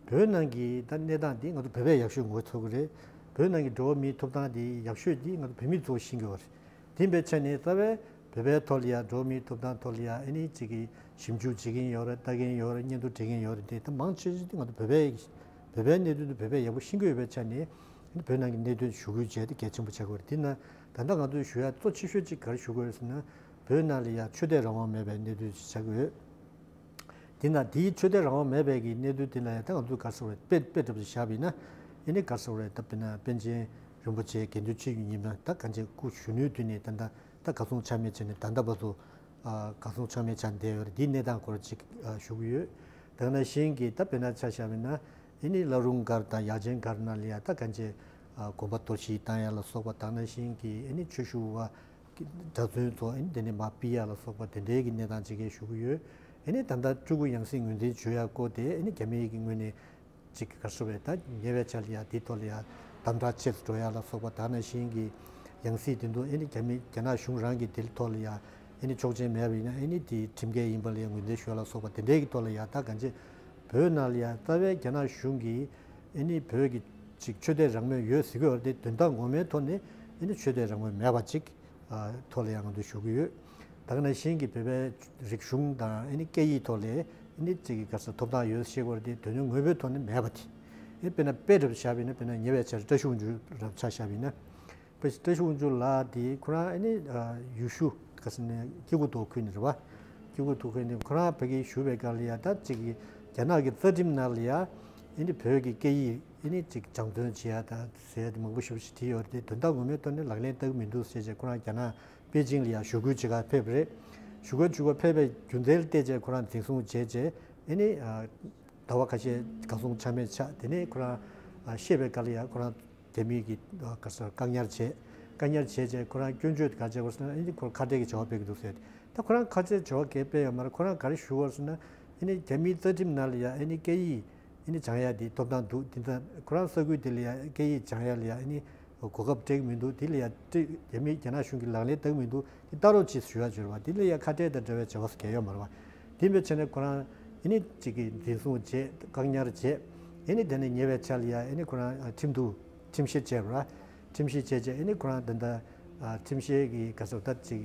བོད་ནང་གི་ད་གནས་སྟངས་འདི་ང་ཚོ་བོད་པས་ཡག་ཤོས་ངོ་ཚ་གི་རེད། བོད་ནང་གི་འགྲོ་བ་མིའི་ཐོབ་ཐང་འདི་ཡག་ཤོས་འདི་ང་ཚོ་བོད་མི་ཚོ་ཤེས་ཀྱི་ཡོད་རེད། དེ་ཡིན་པའི་ཆ་ནས་རྩ་བའི་ བོད་པའི་ཐོག་ལ་ཡ་འགྲོ་བ་མིའི་ཐོབ་ཐང་ཐོག་ལ་ཡ་ཨ་ནི་གཅིག་གི་ཞིབ་འཇུག་བྱེད་མཁན་ཡོད་རེད། ལྟ་མཁན་ཡོད་རེད། སྙན་ཐོ་འབྲི་མཁན་ཡོད་རེད། དེ་ད་མང་ཆེ་ཤོས་དེ་ང་ཚོ་བོད་པའི་བོད་པའི་གནད་དོན་དེ་བོད་པས་ཡག་པོ་ཤེས་ཀྱི་ཡོད་པའི་ཆ་ནས་ཨ་ནི་བོད་ནང་གི་གནད་དོན་ཞུ་སྐུལ་བྱས་ཏེ་གལ་ཆེན་པོ་ཆགས་ཀྱི་ཡོད་རེད། དེ་ན་ད་ལྟ་ང་ཚོས་ཞུ་ཡ་གཙོ་ཆེ་ཤོས་གཅིག་ག་རེ་ཞུ་དགོས་རེད་ཟེར་ན། བོད་ནང་ལ་ཡ་ཆོས་དད་རང་དབང་མེད་པའི་གནད་དོན་ཞིག་ཆགས་ཀྱི་ཡོད། དེ་ན་དེའི་ཆོས་དད་རང་དབང་མེད་པའི་གི་གནད་དོན་དེ་ལ་ཡང་ད་ང་ཚོས་ག་རེ་ཟེར་དགོས་རེད། དཔེ་དཔེ་འདྲ་པོ་ཞིག་བཞག་པ་ཡིན་ན། ཨ་ནི་ག་རེ་ཟེར་དགོས་རེད། ད་དཔེར་ན་པཎ་ཆེན་རིན་པོ་ཆེ་དགེ་འདུན་ཆོས་ཀྱི་ཉི་མ་ད་གང་ཆེ་སྐུ་གཞོན་ནུའི་དུས་ནས་ད་ད་ད་གར་སོང་ཆ་མེད་བྱས་ནས་ད་ལྟ་བར་དུ་ཨ་གར་སོང་ཆ་མེད་ཆགས་བསྡད་ཡོད་རེད། འདིའི་གནས་སྟངས་སྐོར་ཅིག་ཨ་ཞུ་གི་ཡོད། དེ་ནང་བཞིན་གྱི་ད་དཔེར་ན་ཆ་བཞག་པ་ཡིན་ན། ཨ་ནི་བླ་རུང་སྒར་དང་ཡ་ཆེན་སྒར་ནང་ལ་ཡ་ད་གང་ཆེ་ཨ་དགོན་པ་གཏོར་བཤིག་བཏང་ཡ་ལ་སོགས་པ། དེ་ནང་བཞིན་གྱི་ཨ་ནི་ཆོས་ཞུ་བ། གྲྭ་བཙུན་ཚོ་ཨ་ནི་དེ་ནས་མར་ཕུད་ཡ་ལ་སོགས་པ་དེ་འདྲའི་གི་གནས་སྟངས་ཅིག་གས་ཞུ་གི་ཡོད། ཨ་ནི་ད་ལྟ་སྤྲུལ་སྐུ་ཡང་སྲིད་ངོས་འཛིན་བྱེད་ཡ་སྐོར་དེ་ཨ་ནི་རྒྱ་མིའི་གི་ངོས་ནས་ཅིག་ག་རེ་ཟེར་དགོས་རེད། ད་ཉེ་བའི་ཆར་ལ་ཡ་དེའི་ཐོག་ལ་ཡ་དམ་དྲག་ཆེ་རུ་འགྲོ་ཡ་ལ་སོགས་པ། དེ་ནང་བཞིན་གྱི་ཡང་སྲིད་དེ་ཚོ་ཨ་ནི་རྒྱ་མི་རྒྱ་ནག་གཞུང་རང་གི་དེའི་ཐོག་ལ་ཡ་ཨ་ནི་ཆོག་མཆན་མེད་པ་ཡིན་ན་ཨ་ནི་དེ་ཁྲིམས་འགལ་ཡིན་པ་ལ་ཡ་ངོས་འཛིན་ཞུ་ཡ་ལ་སོགས་པ་དེ་འདྲའི་གི་ཐོག་ལ་ཡ་ད་གང་ཅི་བོད་ནང་ལ་ཡ་རྩ་བའི་རྒྱ་ནག་གཞུང་གིས་ཨ་ནི་བོད་ཀྱི་ཅིག་ཆོས་དད་རང་མོས་ཡོད་ཟེར་གྱི་ཡོད་རེད་དེ། དོན་དག་ངོ་མའི་ཐོག་ནས་ཨ་ནི་ཆོས་དད་རང་མོས་མེད་པ་ཅིག་ཨ་ཐོག་ལ་ཡང་ང་ཚོས་ཞུ་གི་ཡོད། ད་ག་ནང་བཞིན་གྱི་བོད་པའི་རིག་གཞུང་དང་ཨ་ནི་སྐད་ཡིག་ཐོག་ལ་ཨ་ནི་ཅིག་གི་ག་རེ་ཟེར་ཐོབ་ཐང་ཡོད་ཟེར་གྱི་ཡོད་རེད་དེ། དོན་དངོས་མོའི་ཐོག་ནས་མེད་པ་དེ། ཨ་དཔེར་ན་དཔེ་འདྲ་པོ་བཞག་པ་ཡིན་ན། དཔེར་ན་ཉེ་བའི་ཆར་བཀྲ་ཤིས་དབང་ཕྱུག་འདྲ་པོ་ཆ་བཞག་པ་ཡིན་ན། དཔེ་བཀྲ་ཤིས་དབང་ཕྱུག་ལགས་དེ་ཁོ་རང་ཨ་ནི་ཨ་ཡུལ་ཤུལ་ག་རེ་ཟེར་ན་སྐྱེ་རྒུ་མདོ་ཁུལ་ནས་རེད་པ། སྐྱེ་རྒུ་མདོ་ཁུལ་ནས་ཁོ་རང་ཕ་གིར་བཞུགས་པའི་སྐབས་ལ་ཡ་ད་ཅིག་གི་རྒྱ་ནག་གི་རྩ་ཁྲིམས་ནང་ལ་ཡ་ཨ་ནི་བོད་ཀྱི་སྐད་ཡིག་ཨ་ནི་ཅིག་སྦྱང་བརྩོན་བྱེད་ཡ་ད་ཟེར་ཡ་དེ་མང་པོ་ཞེ་པོ་ཅིག་བྲིས་ཡོད་རེད་དེ། དོན་དག་ངོ་མའི་ཐོག་ནས་ལག་ལེན་བསྟར་གྱི་མི་འདུག་ཟེར་བྱས་ཁོ་རང་རྒྱ་ནག་པེ་ཅིང་ལ་ཡ་ཞུ་སྐུལ་བྱེད་གར་ཕེབས་པ་རེད། ཞུ་སྐུལ་ཞུ་གར་ཕེབས་པའི་རྒྱུ་མཚན་ལ་བལྟས་བྱས་ཁོ་རང་འཛིན་བཟུང་བྱས་བྱས་ཨ་ནི་ཨ་ཟླ་བ་ཁ་ཤས་གར་སོང་ཆ་མེད་ཆགས། དེ་ནས་ཁོ་རང་ཨ་བཤད་པའི་སྐབས་ལ་ཡ་ཁོ་རང་རྒྱ་མི་གིས་ཨ་ག་རེ་ཟེར་བཀག་ཉར་བྱས། བཀག་ཉར་བྱས་བྱས་ཁོ་རང་སྐྱོན་བརྗོད་ག་རེ་བྱས་པ་ཟེར་ན། ཨ་ནི་ཁོར་ཁ་བྲལ་གྱི་བྱ་བ་སྤེལ་གྱི་འདུག་ཟེར། ད་ཁོ་རང་ཁ་བྲལ་བྱ་བ་གས་སྤེལ་ཡོད་མ་རེད། ཁོ་རང་ག་རེ་ཞུ་བ་ཟེར་ན། ཨ་ནི་རྒྱ་མིའི་རྩ་ཁྲིམས་ནང་ལ་ཡ་ཨ་ནི་སྐད་ཡིག་ཨ་ནི་སྦྱང་ཡ་དེ་ཐོབ་ཐང་འདུག་དེ་ཙང་ཁོ་རང་ས་ཁུལ་དེ་ལ་ཡ་སྐད་ཡིག་སྦྱང་ཡ་ལ་ཡ་ཨ་ནི་གོ་སྐབས་སྤྲད་ཀྱི་མི་འདུག་དེ་ལ་ཡ་སྤྲད་རྒྱ་མི་རྒྱ་ནག་གཞུང་གིས་ལག་ལེན་བསྟར་གྱི་མི་འདུག་དེ་ལྟ་རོགས་གྱིས་ཞུ་ཡ་བྱོས་རེད་པ། དེ་ལ་ཡ་ཁ་བྲལ་དང་འབྲེལ་བའི་བྱ་བ་ཟེར་གང་ཡོད་མ་རེད་པ། དེ་འདྲ་བྱས་ནས་ཁོ་རང་ཨ་ནི་གཅིག་གིས་འཛིན་བཟུང་བྱས། བཀག་ཉར་བྱས། ཨ་ནི་དེ་ནས་ཉེ་བའི་ཆར་ལ་ཡ་ཨ་ནི་ཁོ་རང་ཨ་ཁྲིམས་གཏུག་ཁྲིམས་བཤེར་བྱས་པ་རེད། ཁྲིམས་བཤེར་བྱས་བྱས་ཨ་ནི་ཁོ་རང་ད་ལྟ་ཨ་ཁྲིམས་བཤེར་གྱི་ག་རེ་ཟེར་ད་ཅིག་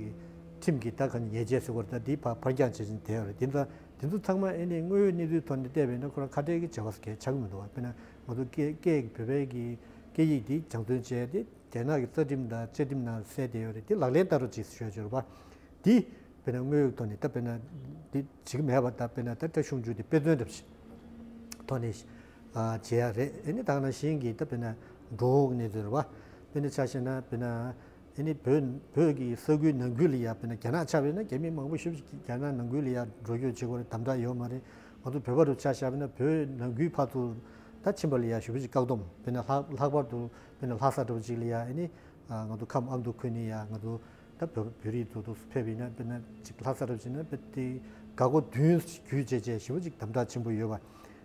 ཁྲིམས་ཀྱི་ད་ག་ཉེས་ཆད་ཟེར་བ་རེད། ད་འདི་ཕར་ཕར་འགྱངས་བྱེད་བཞིན་བསྡད་ཡོད་རེད། དེ་ཚོ་དེ་ཚོ་ཚང་མ་ཨ་ནི་དངོས་ཡོད་གནས་ཚུལ་ཐོག་ནས་བལྟས་པ་ཡིན་ན་ཁོ་རང་ཁ་བྲལ་གྱི་བྱ་བ་ཟེར་གང་ཆགས་ཀྱི་མི་འདུག་བ། དཔེར་ན་ང་ཚོ་སྐད་སྐད་བོད་པའི་གི་སྐད་ཡིག་འདི་སྦྱང་བརྩོན་བྱས་ཏེ་རྒྱ་ནག་གི་རྩ་ཁྲིམས་དང་བཅའ་ཁྲིམས་ནང་གསལ་བསྡད་ཡོད་རེད། དེ་ལག་ལེན་བསྟར་རོགས་གྱིས་ཞུ་ཡ་བྱོས་རེད་པ། འདི་དཔེར་ན་དངོས་ཡོད་ཐོག་ནས་ད་དཔེར་ན་འདི་བྱེད་ཀྱི་མེད་པ། ད་དཔེར་ན་ད་བཀྲ་ཤིས་དབང་ཕྱུག་འདི་དཔེ་མཚོན་འདྲ་པོ་ཞིག་ཐོག་ནས་ཨ་བྱེད་ཡ་རེད། ཨ་ནི་ད་ག་ནང་བཞིན་གྱི་ད་དཔེར་ན་འགྲོ་འོང་གི་གནས་ཚུལ་རེད་པ། དཔེར་ན་ཆ་བཞག་ན་དཔེར་ན་ཨ་ནི་བོད་བོད་ཀྱི་ས་ཁུལ་ནང་ཁུལ་ལ་ཡ་དཔེར་ན་རྒྱ་ནག་ཆ་བཞག་ན་རྒྱ་མི་མང་པོ་ཞེ་པོ་ཅིག་རྒྱ་ནག་ནང་ཁུལ་ལ་ཡ་འགྲོ་སྐྱོད་བྱེད་དགོས་རེད། དམ་དྲག་ཡོད་མ་རེད། ང་ཚོ་བོད་པ་རུ་ཆ་བཞག་པ་ཡིན་ན་བོད་ནང་ཁུལ་ཕར་ཚུར་ད་ཕྱིན་པ་ལ་ཡ་ཞེ་པོ་ཅིག་བཀག་སྡོམ། དཔེར་ན་ལྷག་ལྷག་པར་དུ་དཔེར་ན་ལྷ་ས་འདྲ་པོ་ཅིག་ལ་ཡ་ཨ་ནི་ཨ་ང་ཚོ་ཁམས་ཨ་མདོ་ཁུལ་ནས་ཡ་ང་ཚོ་ད་བོད་བོད་རིགས་ཚོ་དུ་ཕེབས་པ་ཡིན་ན་དཔེར་ན་ཅིག་ལྷ་ས་འདྲ་པོ་ཅིག་ན་དཔེ་དེ་འགག་སྒོ་བདུན་བརྒྱུད་བྱས་བྱས་ཞེ་པོ་ཅིག་དམ་དྲག་ཆེན་པོ་ཡོད་པ།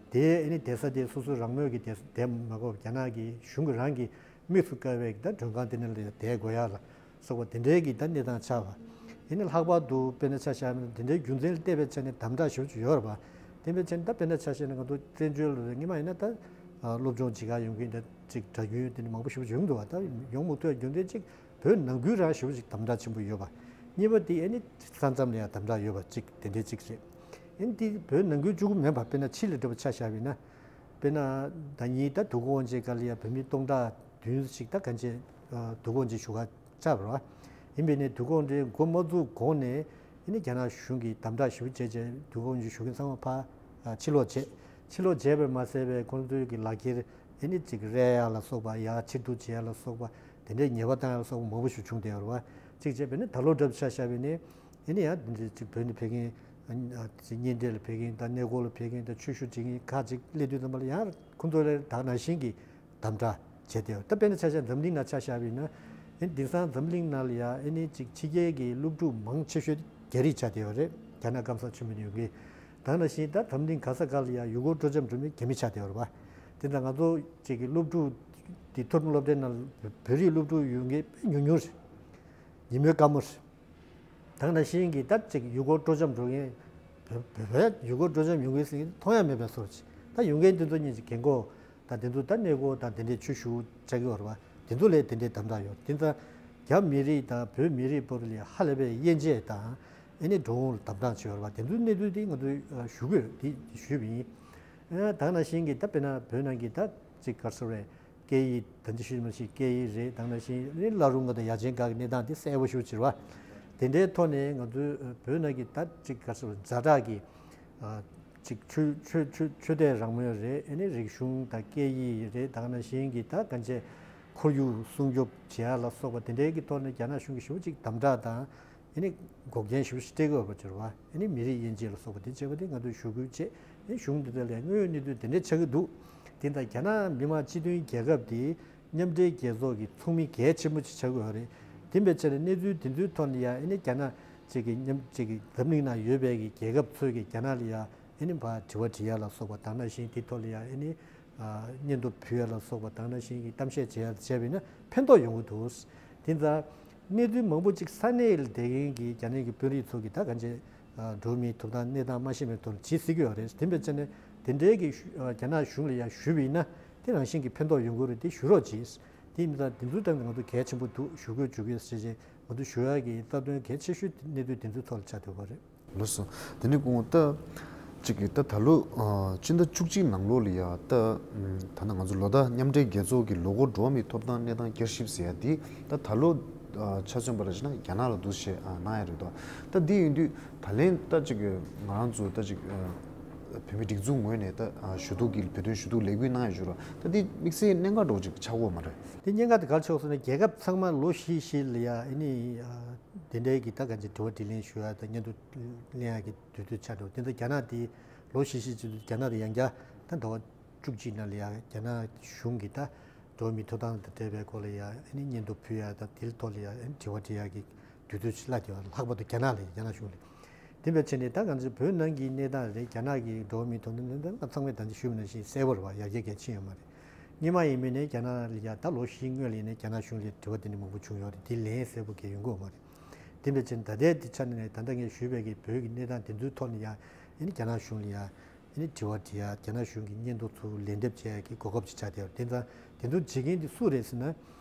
དེ་ཨ་ནི་བསྡད་ས་དེ་སོ་སོ་རང་མོས་ཀྱི་བསྡད་བསྡད་མ་དགོས་པ། རྒྱ་ནག་གི་གཞུང་གི་རང་གི་དམིགས་སུ་བཀར་བའི་ད་མགྲོན་ཁང་དེ་ནང་ལ་ཡ་བསྡད་དགོས་ཡ་ལ་སོགས་པ་དེ་འདྲའི་གི་ད་གནས་སྟངས་ཆགས་པ། ཨ་ནི་ལྷག་པར་དུ་དཔེར་ན་ཆ་བཞག་ན་དེ་འདྲའི་རྒྱུ་མཚན་ལ་བལྟས་པའི་ཆ་ནས་དམ་དྲག་ཞེ་པོ་ཅིག་ཡོད་རེད་པ། དེ་འདྲའི་ཆ་ནས་ད་དཔེར་ན་ཆ་བཞག་ན་ང་ཚོ་བཙན་བྱོལ་ལ་སྔོན་མ་ཡིན་ན་ད་ཨ་སློབ་སྦྱོང་བྱེད་གར་ཡོང་མཁན་ད་ཅིག་གྲྭ་རྒྱུན་དེ་འདྲ་མང་པོ་ཞེ་པོ་ཅིག་ཡོང་འདུག་བ། ད་ཡོང་མི་ཐུབ་པའི་རྒྱུ་མཚན་གཅིག་བོད་ནང་ཁུལ་རང་ཞེ་པོ་ཅིག་དམ་དྲག་ཆེན་པོ་ཡོད་པ། གཉིས་པ་དེ་ཨ་ནི་ས་མཚམས་ལ་ཡང་དམ་དྲག་ཡོད་པ་གཅིག་དེ་འདྲའི་གཅིག་རེད། ཨ་ནི་དེ་བོད་ནང་ཁུལ་གཅིག་པུ་མིན་པ་དཔེར་ན་ཕྱི་ལ་འདྲ་པོ་ཆ་བཞག་པ་ཡིན་ན། དཔེར་ན་ཟླ་ཉིན་ད་དུས་འཁོར་དབང་ཆེན་སྐབས་ལ་ཡང་བོད་མི་སྟོང་ཕྲག་བདུན་ཞིག་ད་གང་ཅི་དུས་འཁོར་དབང་ཆེན་བཞུགས་གར་བཅར་བ་རེད་པ། ཡིན་པས་ནས་དུས་འཁོར་དབང་ཆེན་འགོ་མ་བཙུགས་གོང་ནས་ཨ་ནི་རྒྱ་ནག་གཞུང་གིས་དམ་དྲག་ཞེ་པོ་བྱས་བྱས་དུས་འཁོར་དབང་ཆེན་བཞུགས་མཁན་ཚང་མ་ཕར་ཕྱིར་ལོག་བྱས། ཕྱིར་ལོག་བྱས་པས་མ་ཟད་པའི་ཁོང་ཚོའི་གི་ལག་ཁྱེར་ཨ་ནི་ཅིག་རལ་ཡ་ལ་སོགས་པ་ཡར་ཕྱིར་བསྡུ་བྱེད་ཡ་ལ་སོགས་པ་དེ་འདྲའི་ཉེས་པ་བཏང་ཡ་ལ་སོགས་པ་མང་པོ་ཞིག་བྱུང་བསྡད་ཡོད་རེད་པ། གཅིག་བྱས་པས་ནི་ད་ལོ་འདྲ་པོ་ཆ་བཞག་པས་ནི་ཨ་ནི་ཡང་དེ་འདྲའི་ཅིག་བོད་ནས་ཕེབས་མཁན་གཉེན་འཕྲད་ལ་ཕེབས་མཁན་དང་གནས་སྐོར་ལ་ཕེབས་མཁན་དང་ཆོས་ཞུ་བྱེད་མཁན་ཁག་ཅིག་སླེབས་དུས་ཙམ་པ་ལ་ཡང་ཁོང་ཚོ་ལ་ད་ནང་བཞིན་གྱི་དམ་དྲག་བྱས་ཏེ། ད་དཔེར་ན་ཆ་བཞག་འཛམ་གླིང་ནང་ཆ་བཞག་པ་ཡིན་ན། ཨ་ནི་དེང་སང་འཛམ་གླིང་ནང་ལ་ཡ་ཨ་ནི་ཅིག་ཕྱི་རྒྱལ་གྱི་སློབ་ཕྲུག་མང་ཆེ་ཤོས་རྒྱ་རིགས་ཆགས་བསྡད་ཡོད་རེད། རྒྱ་ནག་སྐམ་ས་ཆེན་པོ་ནས་ཡོང་མཁན། ད་ནང་བཞིན་ད་འཛམ་གླིང་ག་ས་ག་ལ་ཡ་ཡུལ་སྐོར་སྤྲོ་འཆམ་འགྲོ་མཁན་རྒྱ་མི་ཆགས་བསྡད་ཡོད་རེད་པ། དེ་འདྲ་ང་ཚོ་ཅིག་གི་སློབ་ཕྲུག་དེ་མཐོ་རིམ་སློབ་གྲྭའི་ནང་བོད་རིགས་སློབ་ཕྲུག་ཡོང་མཁན་དཔེ་ཉུང་ཉུང་རེད། ཉིན་མོའི་དཀའ་མོ་རེད། ད་ག་ནང་བཞིན་གྱི་ད་ཅིག་ཡུལ་སྐོར་སྤྲོ་འཆམ་འགྲོ་མཁན། བོད་བོད་པའི་ཡུལ་སྐོར་སྤྲོ་འཆམ་ཡོང་མཁན་ཟེར་མཁན་མཐོང་ཡ་མེད་པའི་བཟོ་ཅིག་ད་ཡོང་མཁན་དེ་ཚོ་གཉིས་ཀྱི་རྒན་གོག་དང་དེ་ཚོ་ད་གནས་སྐོར་དང་དེ་འདྲའི་ཆོས་ཞུ་བྱ་གི་ཡོད་རེད་པ། དེ་ཚོ་ལས་དེ་འདྲའི་དམ་དྲག་ཡོད། དེ་ཚོ་ རྒྱ་མི་རིགས་དང་བོད་མི་རིགས་བར་ལ་ཧ་ལས་པའི་དབྱེ་འབྱེད་དང་། ཨེ་ནི་འགྲོ་འོང་ལ་དམ་དྲག་བྱེད་ཡོད་རེད་པ། དེ་ཚོའི་གནས་ཚུལ་དེ་ང་ཚོས་ཨ་ཞུ་དགོས་དེ་ཞུས་པ་ཡིན། ཨ་ད་ག་ནང་བཞིན་གྱི་ད་དཔེར་ན་བོད་ནང་གི་ད་ཅིག་ག་རེ་ཟེར་རེད། སྐད་ཡིག་ད་ཅི་ཞུས་མ་ཞིག་སྐད་ཡིག་རེད། ད་ག་ནང་བཞིན་ཨེ་ནི་བླ་རུང་གི་དང་ཡ་ཆེན་སྒང་གི་གནས་སྟངས་དེ་གསལ་པོ་ཞེ་པོ་ཅིག་རེད་པ། དེ་འདྲའི་ཐོག་ནས་ང་ཚོས་ཨ་བོད་ནང་གི་ད་ཅིག་ག་རེ་ཟེར་རེད། ཛ་དྲག་གི་ཨ་ཅིག་ཆོས་ཆོས་ཆོས་ཆོས་དད་རང་མོས་རེད། ཨེ་ནི་རིག་གཞུང་དང་སྐད་ཡིག་རེད། ད་ག་ནང་བཞིན་གྱི་ད་གང་བྱས་ཁོར་ཡུག་སྲུང་སྐྱོབ་བྱེད་ཡ་ལ་སོགས་པ་དེ་འདྲའི་གི་ཐོག་ནས་རྒྱ་ནག་གཞུང་གིས་ཞེ་པོ་ཅིག་དམ་དྲག་དང་། ཨེ་ནི་འགོག་རྐྱེན་ཞེ་པོ་ཅིག་སྤྲད་ཀྱི་ཡོད་པ་ཅིག་རེད་པ། ཨེ་ནི་མི་རིགས་དབྱེ་འབྱེད་ལ་སོགས་པ་དེ་བྱས་པ་དེ་ང་ཚོས་ཞུ་སྐུལ་བྱས། ཨེ་གཞུང་འདི་དག་ལ་དངོས་ཡོད་གནས་ཚུལ་དེ་འདྲ་ཆགས་ཀྱི་འདུག་དེ་ལྟར་རྒྱ་ནག་མི་དམངས་སྤྱི་མཐུན་རྒྱལ་ཁབ་དེ་མཉམ་འབྲེལ་རྒྱལ་ཚོགས་ཀྱི་ཚོགས་མི་གལ་ཆེན་པོ་ཅིག་ཆགས་ཀྱི་ཡོད་རེད། དེ་འབད་བྱས་ནས་གནས་ཚུལ་དེ་ཚོའི་ཐོག་ནས་ཡ་ཨེ་ནི་རྒྱ་ནག་ཅིག་གི་མཉམ་ཅིག་གི་འཛམ་གླིང་ནང་ཡོད་པའི་གི་རྒྱལ་ཁབ་ཚོས་ཀྱི་རྒྱ་ནག་ལ་ཡ་ཨེ་ནི་ཕར་དྲི་བ་དྲི་ཡ་ལ་སོགས་པ་དང་། ནང་བཞིན་དེ་ཐོག་ལ་ཡ་ཨེ་ནི་ཨ་སྙན་ཐོ་ཕུལ་ཡ་ལ་སོགས་པ་དང་། ནང་བཞིན་གྱི་གཏམ་བཤད་བྱེད་ཡ་བྱས་པ་ཡིན་ན་ཕན་ཐོགས་ཡོང་གི་འདུག་དེ་ཙང་གནས་ཚུལ་མང་པོ་ཅིག་ས་གནས་ལ་བསྡད་མཁན་གྱི་རྒྱ་ནག་གི་དཔོན་རིགས་ཚོ་གིས་ད་གང་བྱས་ཨ་འགྲོ་བ་མིའི་ཐོབ་ཐང་གནས་སྟངས་མ་ཤེས་པའི་ཐོག་ནས་བྱེད་སྲིད་ཀྱི་ཡོད་རེད། དེ་འབད་བྱས་ནས་དེ་འདྲའི་གི་ཞུ་ཨ་རྒྱ་ནག་གཞུང་ལ་ཡ་ཞུས་པ་ཡིན་ན་དེ་རང་བཞིན་གྱི་ཕན་ཐོགས་ཡོང་གི་རེད། དེ་ཞུ་རོགས་གྱིས། དེ་ཡིན་ཙང་དེ་ཚོའི་སྟེང་དུ་ང་ཚོ་གལ་ཆེན་པོ་འདུག་ཞུ་དགོས་བཅུག་དགོས་ཟེར་བྱས་ང་ཚོ་ཞུ་ཡ་གི་རྩ་དོན་གལ་ཆེ་ཤོས་དེ་གནས་ཚུལ་དེ་ཚོའི་ཐོག་ལ་ཆགས་བསྡད་པ་རེད། ལགས་སོ། དེ་ནས་གོང་ད་ཅིག་གི་ད་ད་ལོ་ཨ་སྤྱི་ཟླ་བཅུ་གཅིག་ནང་ལོགས་ལ་ཡ་ད་ད་ནང་ང་ཚོ་ལོ་ལྟར་མཉམ་འབྲེལ་རྒྱལ་ཚོགས་ཀྱི་ལོ་འཁོར་འགྲོ་བ་མིའི་ཐོབ་ཐང་གནས་སྟངས་བསྐྱར་ཞིབ་ཟེར་ཡ་དེ་ད་ད་ལོ་ཨ་ཆ་མཚོན་པ་ལ་བྱས་ན་རྒྱ་ནག་ལ་འདུག་བྱས་ཨ་གནང་ཡ་རེད་དོ། ད་འདི་ཡིན་དུས་ད་ལན་ད་ཅིག་གི་ང་རང་ཚོ་ད་ཅིག་ཨ་བོད་མི་སྒྲིག་འཛུགས་ངོས་ནས་ད་ཨ་ཞུ་གཏུག་གི་བོད་དོན་ཞུ་གཏུག་ལས་འགུལ་གནང་ཡ་ཞུ་ར། ད་འདི་དམིགས་བསལ་གནད་འགག་འདྲ་བོ་ཅིག་ཆགས་ཀྱི་ཡོད་མ་རེད། འདི་གནད་འགག་དེ་ག་རེ་ཆགས་སོང་ན་རྒྱལ་ཁབ་ཚང་མ་ལོ་བཞི་བཞི་ལ་ཡ་ཨ་ནི་ཨ། དེ་འདྲའི་གི་ད་གང་ཅི་དྲི་བ་དྲིས་ལན་ཞུ་ཡ་དང་སྙན་ཐོ་ལེན་ཡ་གི་དུས་ཚོད་ཆགས་འགྲོ། དེ་ཚོ་རྒྱ་ནག་དེ་ལོ་བཞི་བཞི་བྱེད་དུས་རྒྱ་ནག་དེ་ཡང་བསྐྱར་ད་ཟླ་བ་བཅུ་གཅིག་ནང་ལ་ཡ་རྒྱ་ནག་གཞུང་གི་ད་འགྲོ་བ་མིའི་ཐོབ་ཐང་དང་འབྲེལ་བའི་སྐོར་ལ་ཡ་ཨ་ནི་སྙན་ཐོ་ཕུལ་ཡ་དང་དེའི་ཐོག་ལ་ཡ་ཨ་ནི་དྲི་བ་དྲི་ཡ་གི་དུས་ཚོད་ཅིག་གླ་དེ་བ་ལྷག་པར་དུ་རྒྱ་ནག་ལ་རྒྱ་ནག་གཞུང་ལ། དེ་འབད་བྱས་ནས་ད་གང་ཅི་བོད་ནང་གི་གནས་སྟངས་རེད། རྒྱ་ནག་གི་འགྲོ་བ་མིའི་ཐོབ་ཐང་གནས་སྟངས་ཚང་མས་ད་ཅི་ཞུས་པ་ནང་བཞིན་གསལ་པོ་རེད་བ། ཡར་རྒྱས་གལ་ཕྱིན་ཡོད་མ་རེད། སྔོན་མ་ཡིན་མིན་ནས་རྒྱ་ནག་ལ་ཡ་ད་ལོ་བཞིའི་སྔོན་ལ་ཡིན་ནས་རྒྱ་ནག་གཞུང་ལ་དྲི་བ་དེ་འདྲ་མང་པོ་བྱུང་ཡོད་རེད། དེ་ལན་གསལ་པོ་གང་ཡང་ཡོང་གི་ཡོད་མ་རེད། དེ་འདྲ་བྱས་ནས་ད་ལྟའི་དེ་ཆ་ནས་ད་ལྟ་ངས་ཞུས་པའི་གི་བོད་ཀྱི་གནས་སྟངས་དེ་ཚོའི་ཐོག་ནས་ཡ་ཨ་ནི་རྒྱ་ནག་གཞུང་ལ་ཡ་ཨ་ནི་དྲི་བ་དྲི་ཡ། རྒྱ་ནག་གཞུང་གི་སྙན་ཐོ་ཚུར་ལན་འདེབས་བྱེད་ཡ་གི་གོ་སྐབས་ཅིག་ཆགས་བསྡད་ཡོད་རེད། དེ་ཙང་དེ་ཚོ་བྱེད་མཁན་དེ་སུ་རེད་ཟེར་ན་ཨ་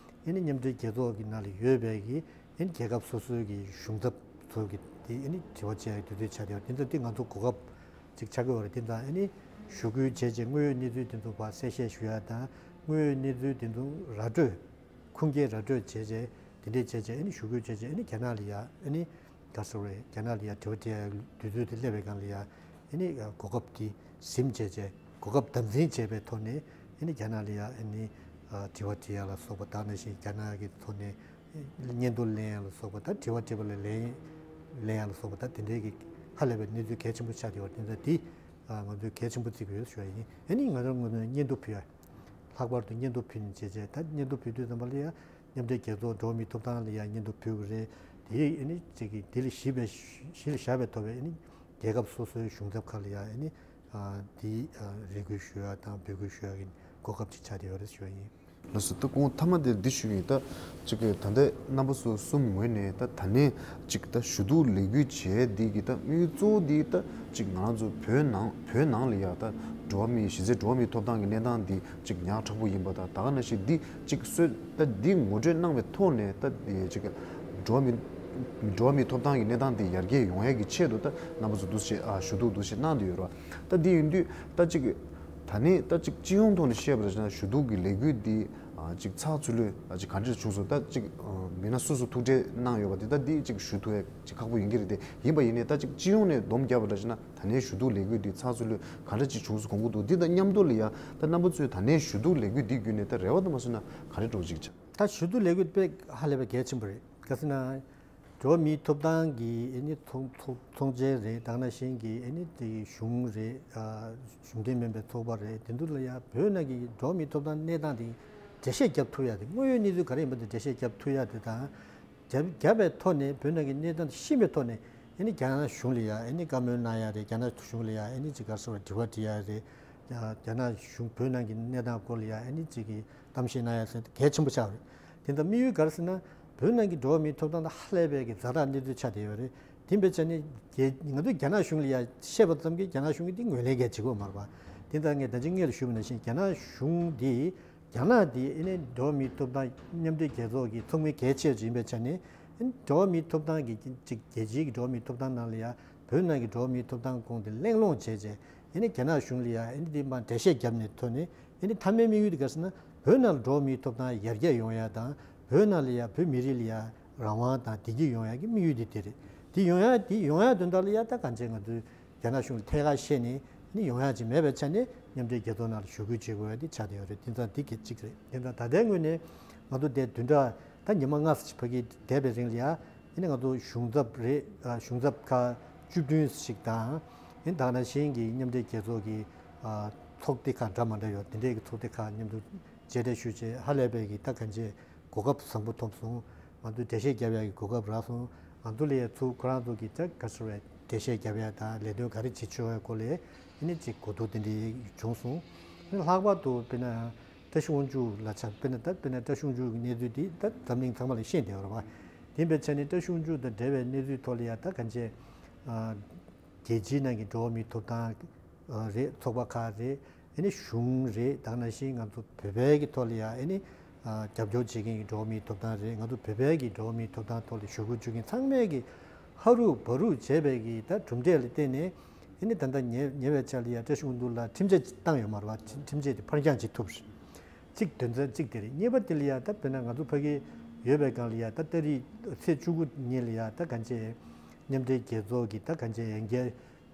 ནི་མཉམ་འབྲེལ་རྒྱལ་ཚོགས་ཀྱི་ནང་ལ་ཡོད་པའི་གི་ཨ་ནི་རྒྱལ་ཁབ་སོ་སོའི་གི་གཞུང་ཚབ་ཚོ་གི་དེ་ཨ་ནི་དྲི་བ་བྱེད་ཡ་གི་དུས་ཚོད་ཆགས་བསྡད་ཡོད་རེད། དེ་ཚོ་དེ་ང་ཚོ་གོ་སྐབས་ཅིག་ཆགས་ཀྱི་ཡོད་རེད། དེ་ཙང་ཨ་ནི་ཞུ་སྐུལ་བྱས་རྗེས་དངོས་ཡོད་གནས་ཚུལ་དེ་ཚོ་ཕར་གསལ་བཤད་ཞུ་ཡ་དང་། དངོས་ཡོད་གནས་ཚུལ་དེ་ཚོ་ར་སྤྲོད་ཁུངས་སྐྱེལ་ར་སྤྲོད་བྱས་རྗེས་དེ་འདྲས་བྱས་རྗེས་ཨ་ནི་ཞུ་སྐུལ་བྱས་རྗེས་ཨ་ནི་རྒྱ་ནག་ལ་ཡ་ཨ་ནི་ག་རེ་ཟེར་རེད། རྒྱ་ནག་ལ་ཡ་དྲི་བ་དྲི་ཡ་དུས་ཚོད་དེ་སླེབས་པའི་སྒང་ལ་ཡ་ཨ་ནི་གོ་སྐབས་དེ་ཟིན་བྱས་རྗེས་གོ་སྐབས་དམ་འཛིན་བྱས་པའི་ཐོག་ནས་ཨ་ནི་རྒྱ་ནག་ལ་ཡ་ཨ་ནི་དྲི་བ་དྲི་ཡ་ལ་སོགས་པ་དང་། ནང་བཞིན་རྒྱ་ནག་གི་ཐོག་ནས་སྙན་ཐོ་ལེན་ཡ་ལ་སོགས་པ་དང་། དྲི་བ་དྲིས་པ་ལ་ལན་ལེན་ཡ་ལ་སོགས་པ་དང་། དེ་འདྲའི་གི་ཧ་ལས་པའི་གནས་ཚུལ་གལ་ཆེན་པོ་ཆགས་བསྡད་པ་དེ་ཚོ་དེ་ང་ཚོས་གལ་ཆེན་པོ་བརྩི་གི་ཡོད་ཞུ་བ་ཡིན། ཨ་ནི་ང་ཚོ་ངོས་ནས་སྙན་ཐོ་ཕུལ་ཡ། ལྷག་པར་དུ་སྙན་ཐོ་ཕུལ་ནས་བྱས་རྗེས་ད་སྙན་ཐོ་ཕུལ་དུས་ཙམ་པ་ལ་ཡ་མཉམ་འབྲེལ་རྒྱལ་ཚོགས་འགྲོ་བ་མིའི་ཐོབ་ཐང་ལ་ཡ་སྙན་ཐོ་ཕུལ་གི་རེད། དེ་ཨ་ནི་ཅིག་གི་དེ་ལ་གཞི་བས་གཞི་ལ་བཞག་པའི་ཐོག་བས་ཨ་ནི་རྒྱལ་ཁབ་སོ་སོའི་གཞུང་ཚབ་ཁག་ལ་ཡ་ཨ་ནི་དེ་རེ་སྐུལ་ཞུ་ཡ་དང་འབོད་སྐུལ་ཞུ་ཡ་གི་གོ་སྐབས་ཅིག་ཆགས་བསྡད་ཡོད་རེད་ཞུ་བ་ཡིན། ལགས་སོ། ད་གོང་མཐའ་མ་དེ་འདི་ཞུ་གི་ཡིན། ད་ཅིག་གི་ད་ལྟ་རྣམ་པ་ཚོ་གསུམ་ངོས་ནས་ད་ད་ནས་ཅིག་ད་ཞུ་གཏུག་ལས་འགུལ་བྱས་འདི་གི་ད་དམིགས་ཡུལ་གཙོ་བོ་འདི་ད་ཅིག་ང་རང་ཚོ་བོད་ནང་བོད་ནང་ལ་ཡ་ད་འགྲོ་བ་མིའི་གཞི་རྩའི་འགྲོ་བ་མིའི་ཐོབ་ཐང་གི་གནས་སྟངས་འདི་ཅིག་ཉག་ཕྲ་པོ་ཡིན་པ་དང་། ད་ག་ནང་བཞིན་འདི་ཅིག་གསོད་ད་འདི་ངོ་སྤྲོད་གནང་བའི་ཐོག་ནས་ད་ཅིག་འགྲོ་བ་མི་འགྲོ་བ་མིའི་ཐོབ་ཐང་གི་གནས་སྟངས་འདི་ཡར་རྒྱས་ཡོང་ཡ་གི་ཆེད་དུ་ད་རྣམ་པ་ཚོ་འདུ་ཤེས་ཨ་ཞུ་གཏུག་འདུ་ཤེས་གནང་བསྡད་ཡོད་རེད་བ། ད་འདི་ཡིན་དུས་ད་ཅིག་ད་ནི་ད་ཅིག་སྤྱི་ཡོངས་ཐོག་ནས་བཤད་པ་ཅིག་ན་ཞུ་གཏུག་གི་ལས་འགུལ་འདི་ཨ་ཅིག་ཚགས་ཚུད་ལོས་ཨ་ཅིག་ག་འདྲ་བྱུང་སོང་། ད་ཅིག་ཨ་མི་སྣ་སོ་སོ་ཐུག་འཕྲད་གནང་ཡོད་པ་དེ་ད་འདི་ཅིག་ཞུ་ཐུབ་ཡ་ཅིག་ཁག་པོ་ཡིན་གྱི་རེད་དེ། ཡིན་པ་ཡིན་ནའི་ད་ཅིག་སྤྱི་ཡོངས་ནས་སྡོམ་བརྒྱབ་པ་འདྲ་ཞིག་ན་ད་ནས་ཞུ་གཏུག་ལས་འགུལ་འདི་ཚགས་ཚུད་ལོས་ག་འདྲ་ཅིག་བྱུང་སོང་དགོངས་ཀྱི་འདུག་འདི་དང་མཉམ་དུ་ལ་ཡ་ད་རྣམ་པ་ཚོས་ད་ནས་ཞུ་གཏུག་ལས་འགུལ་འདི་བརྒྱུད་ནས་ད་རེ་བ་དང་མ་སོང་ན་ག་རེ་འགྲོ་ཅིག་ཆགས། ད་ཞུ་གཏུག་ལས་འགུལ་དཔེ་ཧ་ལས་པའི་གལ་ཆེན་པོ་རེད། ག་ཟེར་ན། འགྲོ་བ་མིའི་ཐོབ་ཐང་གི་ཨེ་ནི་ཚོགས་ཚོགས་ཚོགས་ཆེན་རེད། ད་ག་ནང་བཞིན་གྱི་ཨེ་ནི་དེ་གཞུང་རེད། ཨ་གཞུང་འབྲེལ་མིན་པའི་ཚོགས་པ་རེད། དེ་ཚོ་ལ་ཡང་བོད་ནང་གི་འགྲོ་བ་མིའི་ཐོབ་ཐང་གནས་སྟངས་དེ་འགྲེལ་བཤད་རྒྱབ་ཐུབ་ཡ་དེ། དངོས་ཡོད་གནས་ཚུལ་ག་རེ་ཡིན་པ་དེ་འགྲེལ་བཤད་རྒྱབ་ཐུབ་ཡ་དེ་དང་། རྒྱབ་རྒྱབ་པའི་ཐོག་ནས་བོད་ནང་གི་གནས་སྟངས་དེ་ཤེས་པའི་ཐོག་ནས་ཨེ་ནི་རྒྱ་ནག་གཞུང་ལ་ཡ་ཨེ་ནི་བཀའ་མོལ་གནང་ཡ་རེད། རྒྱ་ནག་གཞུང་ལ་ཡ་ཨེ་ནི་ཅིག་ག་རེ་ཟེར་བ་དྲི་བ་དྲི་ཡ་རེད། རྒྱ་ནག་གཞུང་བོད་ནང་གི་གནས་སྟངས་སྐོར་ལ་ཡ་ཨེ་ནི་ཅིག་གི་གཏམ་བཤད་གནང་ཡ་ཟེར་གལ་ཆེན་པོ་ཆགས་རེད། དེ་འདྲ་དམིགས་ཡུལ་ག་རེ་ཟེར་ན། བོད་ནང་གི་འགྲོ་བ་མིའི་ཐོབ་ཐང་དང་ཧ་ལས་པའི་གི་ཛ་དྲག་གནས་ཚུལ་ཆགས་བསྡད་ཡོད་རེད། དེ་འབད་བྱས་ནས་རྒྱ་ང་ཚོས་རྒྱ་ནག་གཞུང་ལ་ཡ་བཤད་པ་ཙམ་གྱིས་རྒྱ་ནག་གཞུང་གིས་འདི་ངོས་ལེན་གང་ཡང་བྱེད་ཀྱི་ཡོད་མ་རེད་པ། དེ་ལྟར་ངས་ད་ཅི་སྔོན་ལ་ཞུས་པ་ནང་བཞིན་རྒྱ་ནག་གཞུང་འདི་ རྒྱ་ནག་འདི་ཨེ་ནི་འགྲོ་བ་མིའི་ཐོབ་ཐང་མཉམ་འབྲེལ་རྒྱལ་ཚོགས་ཀྱི་ཚོགས་མི་གལ་ཆེ་ཅིག་ཡིན་པའི་ཆ་ནས། ཨེ་ནི་འགྲོ་བ་མིའི་ཐོབ་ཐང་གི་ཅིག་རྒྱལ་སྤྱིའི་གི་འགྲོ་བ་མིའི་ཐོབ་ཐང་ནང་ལ་ཡང་བོད་ནང་གི་འགྲོ་བ་མིའི་ཐོབ་ཐང་སྐོར་དེ་གླེང་སློང་བྱས་རྗེས། ཨེ་ནི་རྒྱ་ནག་གཞུང་ལ་ཡང་ཨེ་ནི་དེ་མ་འགྲེལ་བཤད་བརྒྱབ་ནས་ཐོག་ནས། ཨེ་ནི་མཐའ་མའི་དམིགས་ཡུལ་དེ་ག་རེ་ཟེར་ན། བོད་ནང་ལ་འགྲོ་བ་མིའི་ཐོབ་ཐང་ཡར་རྒྱས་ཡོང་ཡ་དང་། བོད་ནང་ལ་ཡང་བོད་མི་རིགས་ལ་ཡང་རང་དབང་དང་བདེ་སྐྱིད་ཡོང་ཡ་གི་དམིགས་ཡུལ་དེ་དེ་རེད། དེ་ཡོང་ཡ་དེ་ཡོང་ཡ་དོན་དག་ལ་ཡང་ད་གང་བྱས་ང་ཚོས་རྒྱ་ནག་གཞུང་ལ་ཐད་ཀར་བཤད་ནས་ནི་ཡོང་ཡ་ཅིག་མེད་པའི་ཆ་ནས་མཉམ་འབྲེལ་རྒྱལ་ཚོགས་ནང་ལ་ཞུ་སྐུལ་བྱེད་དགོས་ཡ་དེ་ཆགས་བསྡད་ཡོད་རེད། དེ་ཙང་དེ་གལ་གཅིག་རེད། དེ་ཙང་ད་ལྟའི་ངོས་ནས་ང་ཚོ་དེ་བདུན་ཕྲག་ད་ཉི་མ་ལྔ་ཙམ་ཅིག་ཕ་གིར་བསྡད་པའི་རིང་ལ་ཡ། ཨེ་ནི་ང་ཚོ་གཞུང་ཚབ་རེད། ཨ་གཞུང་ཚབ་ཁག་བཅུ་བདུན་ཞིག་དང་། ཨེ་ནི་ད་ག་ནང་བཞིན་གྱི་མཉམ་འབྲེལ་རྒྱལ་ཚོགས་ཀྱི་ཨ་ཚོགས་སྡེ་ཁག་འདྲ་མ་འདྲ་ཡོད། དེ་འདྲའི་གི་ཚོགས་སྡེ་ཁག་མཉམ་དུ་མཇལ་འཕྲད་ཞུས་བྱས་ཧ་ལས་པའི་གི་ད་གང་ཅི་གོ་སྐབས་བཟང་པོ་ཐོབ་སོང་། ང་ཚོས་འགྲེལ་བཤད་རྒྱབ་ཡག་གི་གོ་སྐབས་རག་སོང་། ང་ཚོ་ལ་ཡ་ཚུར་ཁོ་རང་ཚོ་གི་ད་ག་ཟེར་བའི་འགྲེལ་བཤད་རྒྱབ་ཡག་དང་ལས་དོན་ག་རེ་བྱེད་ཆོག་པའི་སྐོར་ལ་ཨེ་ནི་ཅིག་གོ་བསྡུར་དེ་འདྲའི་བྱུང་སོང་། ཨེ་ནི་ལྷག་པར་དུ་དཔེར་ན་བཀྲ་ཤིས་དབང་ཕྱུག་ལ་ཆ་དཔེར་ན་ད་དཔེར་ན་བཀྲ་ཤིས་དབང་ཕྱུག་གི་གནས་ཚུལ་དེ་ད་འཛམ་གླིང་ཚང་མ་ལ་ཤེས་བསྡད་ཡོད་རེད་པ། དེ་ཡིན་པའི་ཆ་ནས་བཀྲ་ཤིས་དབང་ཕྱུག་དང་འབྲེལ་བའི་གནས་ཚུལ་ཐོག་ལ་ཡ་ད་གང་བྱས། ཨ་རྒྱལ་སྤྱིའི་ནང་གི་འགྲོ་བ་མིའི་ཐོབ་ཐང་ཨ་རེད། ཚོགས་པ་ཁག་རེད། ཨེ་ནི་གཞུང་རེད། ད་ག་ནང་བཞིན་ང་ཚོ་བོད་པའི་གི་ཐོག་ལ་ཡ་ཨེ་ནི་ཨ་རྒྱབ་སྐྱོར་བྱེད་མཁན་གྱི་འགྲོ་བ་མིའི་ཐོབ་ཐང་རེད། ང་ཚོ་བོད་པའི་གི་འགྲོ་བ་མིའི་ཐོབ་ཐང་ཐོག་ལ་ཞུ་སྐུལ་བྱེད་མཁན་ཚང་མས་གི་ཧ་རུ་བ་རུ་བྱས་པའི་གི་ད་གྲུབ་འབྲས་ལ་བརྟེན་ནས། ཨེ་ནི་ད་ལྟ་ཉེ་ཉེ་བའི་ཆར་ལ་ཡ་བཀྲ་ཤིས་དབང་ཕྱུག་ལ་ཁྲིམས་ཆད་བཏང་ཡོད་མ་རེད་པ། ཁྲིམས་ཆད་དེ་ཕར་འགྱངས་བྱེད་ཐུབ་རེད། གཅིག་དོན་ཚན་གཅིག་དེ་རེད། གཉིས་པ་དེ་ལ་ཡ་ད་དཔེར་ན་ང་ཚོ་ཕ་གི་ཡོད་པའི་སྒང་ལ་ཡ་ད་ཏ་རིག་ཚེས་བཅུ་དགུ་ཉིན་ལ་ཡ་ད་གང་བྱས། མཉམ་འབྲེལ་རྒྱལ་ཚོགས་ཀྱི་ད་གང་བྱས་ཡན་གྱི་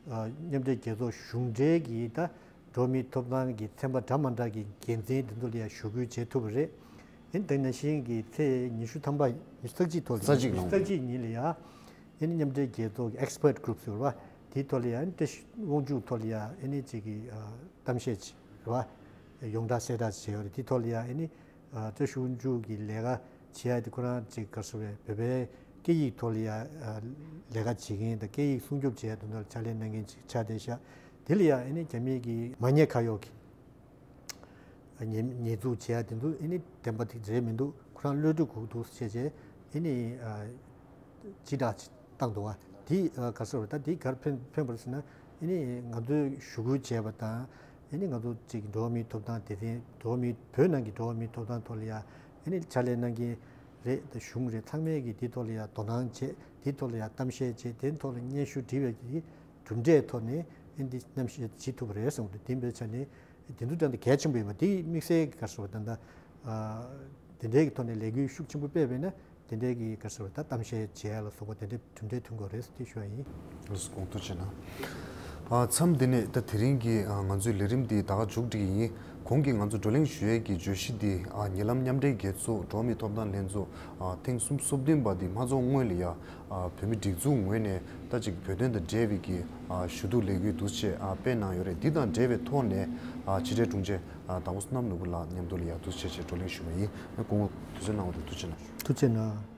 ཨ་མཉམ་འབྲེལ་རྒྱལ་ཚོགས་གཞུང་འབྲེལ་གྱི་ད་འགྲོ་བ་མིའི་ཐོབ་ཐང་གི་ཚན་པ་འདྲ་མ་འདྲ་གི་འགན་འཛིན་དེ་ཚོ་ལ་ཡ་ཞུ་སྐུལ་བྱེད་ཐུབ་པ་རེད། ཨེ་དེ་ནང་བཞིན་གྱི་ཚེས་ཉི་ཤུ་ཐམ་པ་ཉི་ཤུ་རྩ་གཅིག་ཐོག་ལ་རྩ་གཅིག་ལོ་རྩ་གཅིག་ཉིན་ལ་ཡ་ཨེ་ནི་མཉམ་འབྲེལ་རྒྱལ་ཚོགས་ཀྱི་ཨེག་སི་པར་ཊི་གུ་རུབ་ཟེར་བ་དེའི་ཐོག་ལ་ཡ་ཨེ་ནི་བཀྲ་ཤིས་དབང་ཕྱུག་ཐོག་ལ་ཡ་ཨེ་ནི་ཅིག་གི་ཨ་གཏམ་བཤད་ཅིག་རེད་པ། ཡོངས་བསྒྲགས་གསལ་བསྒྲགས་བྱས་ཡོད་རེད། དེའི་ཐོག་ལ་ཡ་ཨེ་ནི་ཨ་བཀྲ་ཤིས་དབང་ཕྱུག་གི་ལས་ཀ་བྱེད་ཡ་དེ་ཁོ་རང་ཅིག་ག་རེ་ཟེར་བའི་བོད་པའི་སྐད་ཡིག་ཐོག་ལ་ཡ་ཨ་ལས་ཀ་བྱེད་མཁན་དང་སྐད་ཡིག་སྲུང་སྐྱོབ་བྱེད་ཡ་དོན་དག་ལ་ཕྱག་ལས་གནང་མཁན་ཅིག་ཆགས་བསྡད་ཤག་དེ་ལ་ཡ་ཨེ་ནི་རྒྱ་མིའི་གི་མ་ཉེས་ཁ་གཡོག་གི་ཉེས་ཉེས་འཛུགས་བྱེད་ཡ་དེ་ཚོ་ཨེ་ནི་བདེན་པ་དེ་རེད་མི་འདུག་ཁོ་རང་གློད་གྲོལ་དགོས་འདུག་ཟེར་བྱས་ཨེ་ནི་ཨ་ཅི་འདྲ་བཏང་འདུག་བ། དེ་ཨ་ག་རེ་ཟེར་བ་ད་དེ་ག་རེ་ཕན་ཕན་པ་རེད་ཟེར་ན། ཨེ་ནི་ང་ཚོས་ཞུ་སྐུལ་བྱས་པ་དང་། ཨེ་ནི་ང་ཚོ་ཅིག་འགྲོ་བ་མིའི་ཐོབ་ཐང་དེ་བཞིན་འགྲོ་བ་མིའི་བོད་ནང་གི་འགྲོ་བ་མིའི་ཐོབ་ཐང་ཐོག་ལ་ཡ་ཨེ་ནི་ཕྱག་ལས་གནང་མཁན་རེད། ད་གཞུང་རེད། ཚང་མས་ཀྱི་དེ་ཐོག་ལ་ཡ་དོ་སྣང་བྱས། དེ་ཐོག་ལ་ཡ་གཏམ་བཤད་བྱས། དེ་ཐོག་ལ་སྙན་ཞུ་བྲིས་པའི་གི་གྲུབ་འབྲས་ཐོག་ནས་ཨེ་འདི་གནམ་གཤིས་བྱེད་ཐུབ་པ་རེད་གསུངས་འདུག་དེ་འབད་ཆ་ནས་དེ་འདུག་ཀྱང་དེ་གལ་ཆེན་པོ་ཡིན་པ་དེ་དམིགས་བསལ་གྱི་ག་རེ་ཟེར་བ་ད་ལྟ་ཨ་དེ་འདྲའི་གི་ཐོག་ནས་ལས་འགུལ་ཤུགས་ཆེན་པོ་སྤེལ་བས་ན། དེ་འདྲའི་གི་ག་རེ་ཟེར་བ་ད་གཏམ་བཤད་བྱེད་ཡ་ལ་སོགས་པ་དེ་འདྲའི་གྲུབ་འབྲས་ཐོན་དགོས་རེད་ཟེར་དེ་ཞུ་བ་ཡིན། ལགས་སོ། དགོངས་ཐུགས་ཆེ་གནང་། ཨ་མཚམས་འདི་ནས་ད་དེ་རིང་གི་ཨ་ང་ཚོའི་ལས་རིམ་འདི་ད་ག་མཇུག་སྒྲིལ་གྱི་ཡིན། གོང་གི་ང་ཚོ་བགྲོ་གླེང་ཞུ་ཡས་ཀྱི་བརྗོད་གཞི་འདི་ཨ་ཉེ་ལམ་མཉམ་འབྲེལ་རྒྱལ་ཚོགས་འགྲོ་བ་མིའི་ཐོབ་ཐང་ལྷན་ཚོགས་ཨ་ཐེངས་སུམ་ཅུ་སོ་བདུན་པ་འདི་མ་རྫོགས་སྔོན་ལ་ཡ་ཨ་བོད་མི་སྒྲིག་འཛུགས་ངོས་ནས་ད་ཅིག་བོད་དོན་དང་འབྲེལ་བའི་གི་ཨ་ཞུ་གཏུག་ལས་འགུལ་འདུག་སེ་ཨ་སྤེལ་གནང་ཡོད་རེད། འདི་དང་འབྲེལ་བའི་ཐོག་ནས་ཨ་ཕྱི་དྲིལ་དྲུང་ཆེ་ཨ་དྭགས་པོ་བསོད་ནམས་ནོར་བུ་ལགས་མཉམ་དུ་ལ་ཡ་འདུག་སེ་བྱས་བྱས་བགྲོ་གླེང་ཞུས་པ་ཡིན། སྐུ་ངོ་དུས་ཚོད་གནང་བ་དང་ཐུགས་རྗེ་གནང་། ཐུགས་རྗེ་གནང་།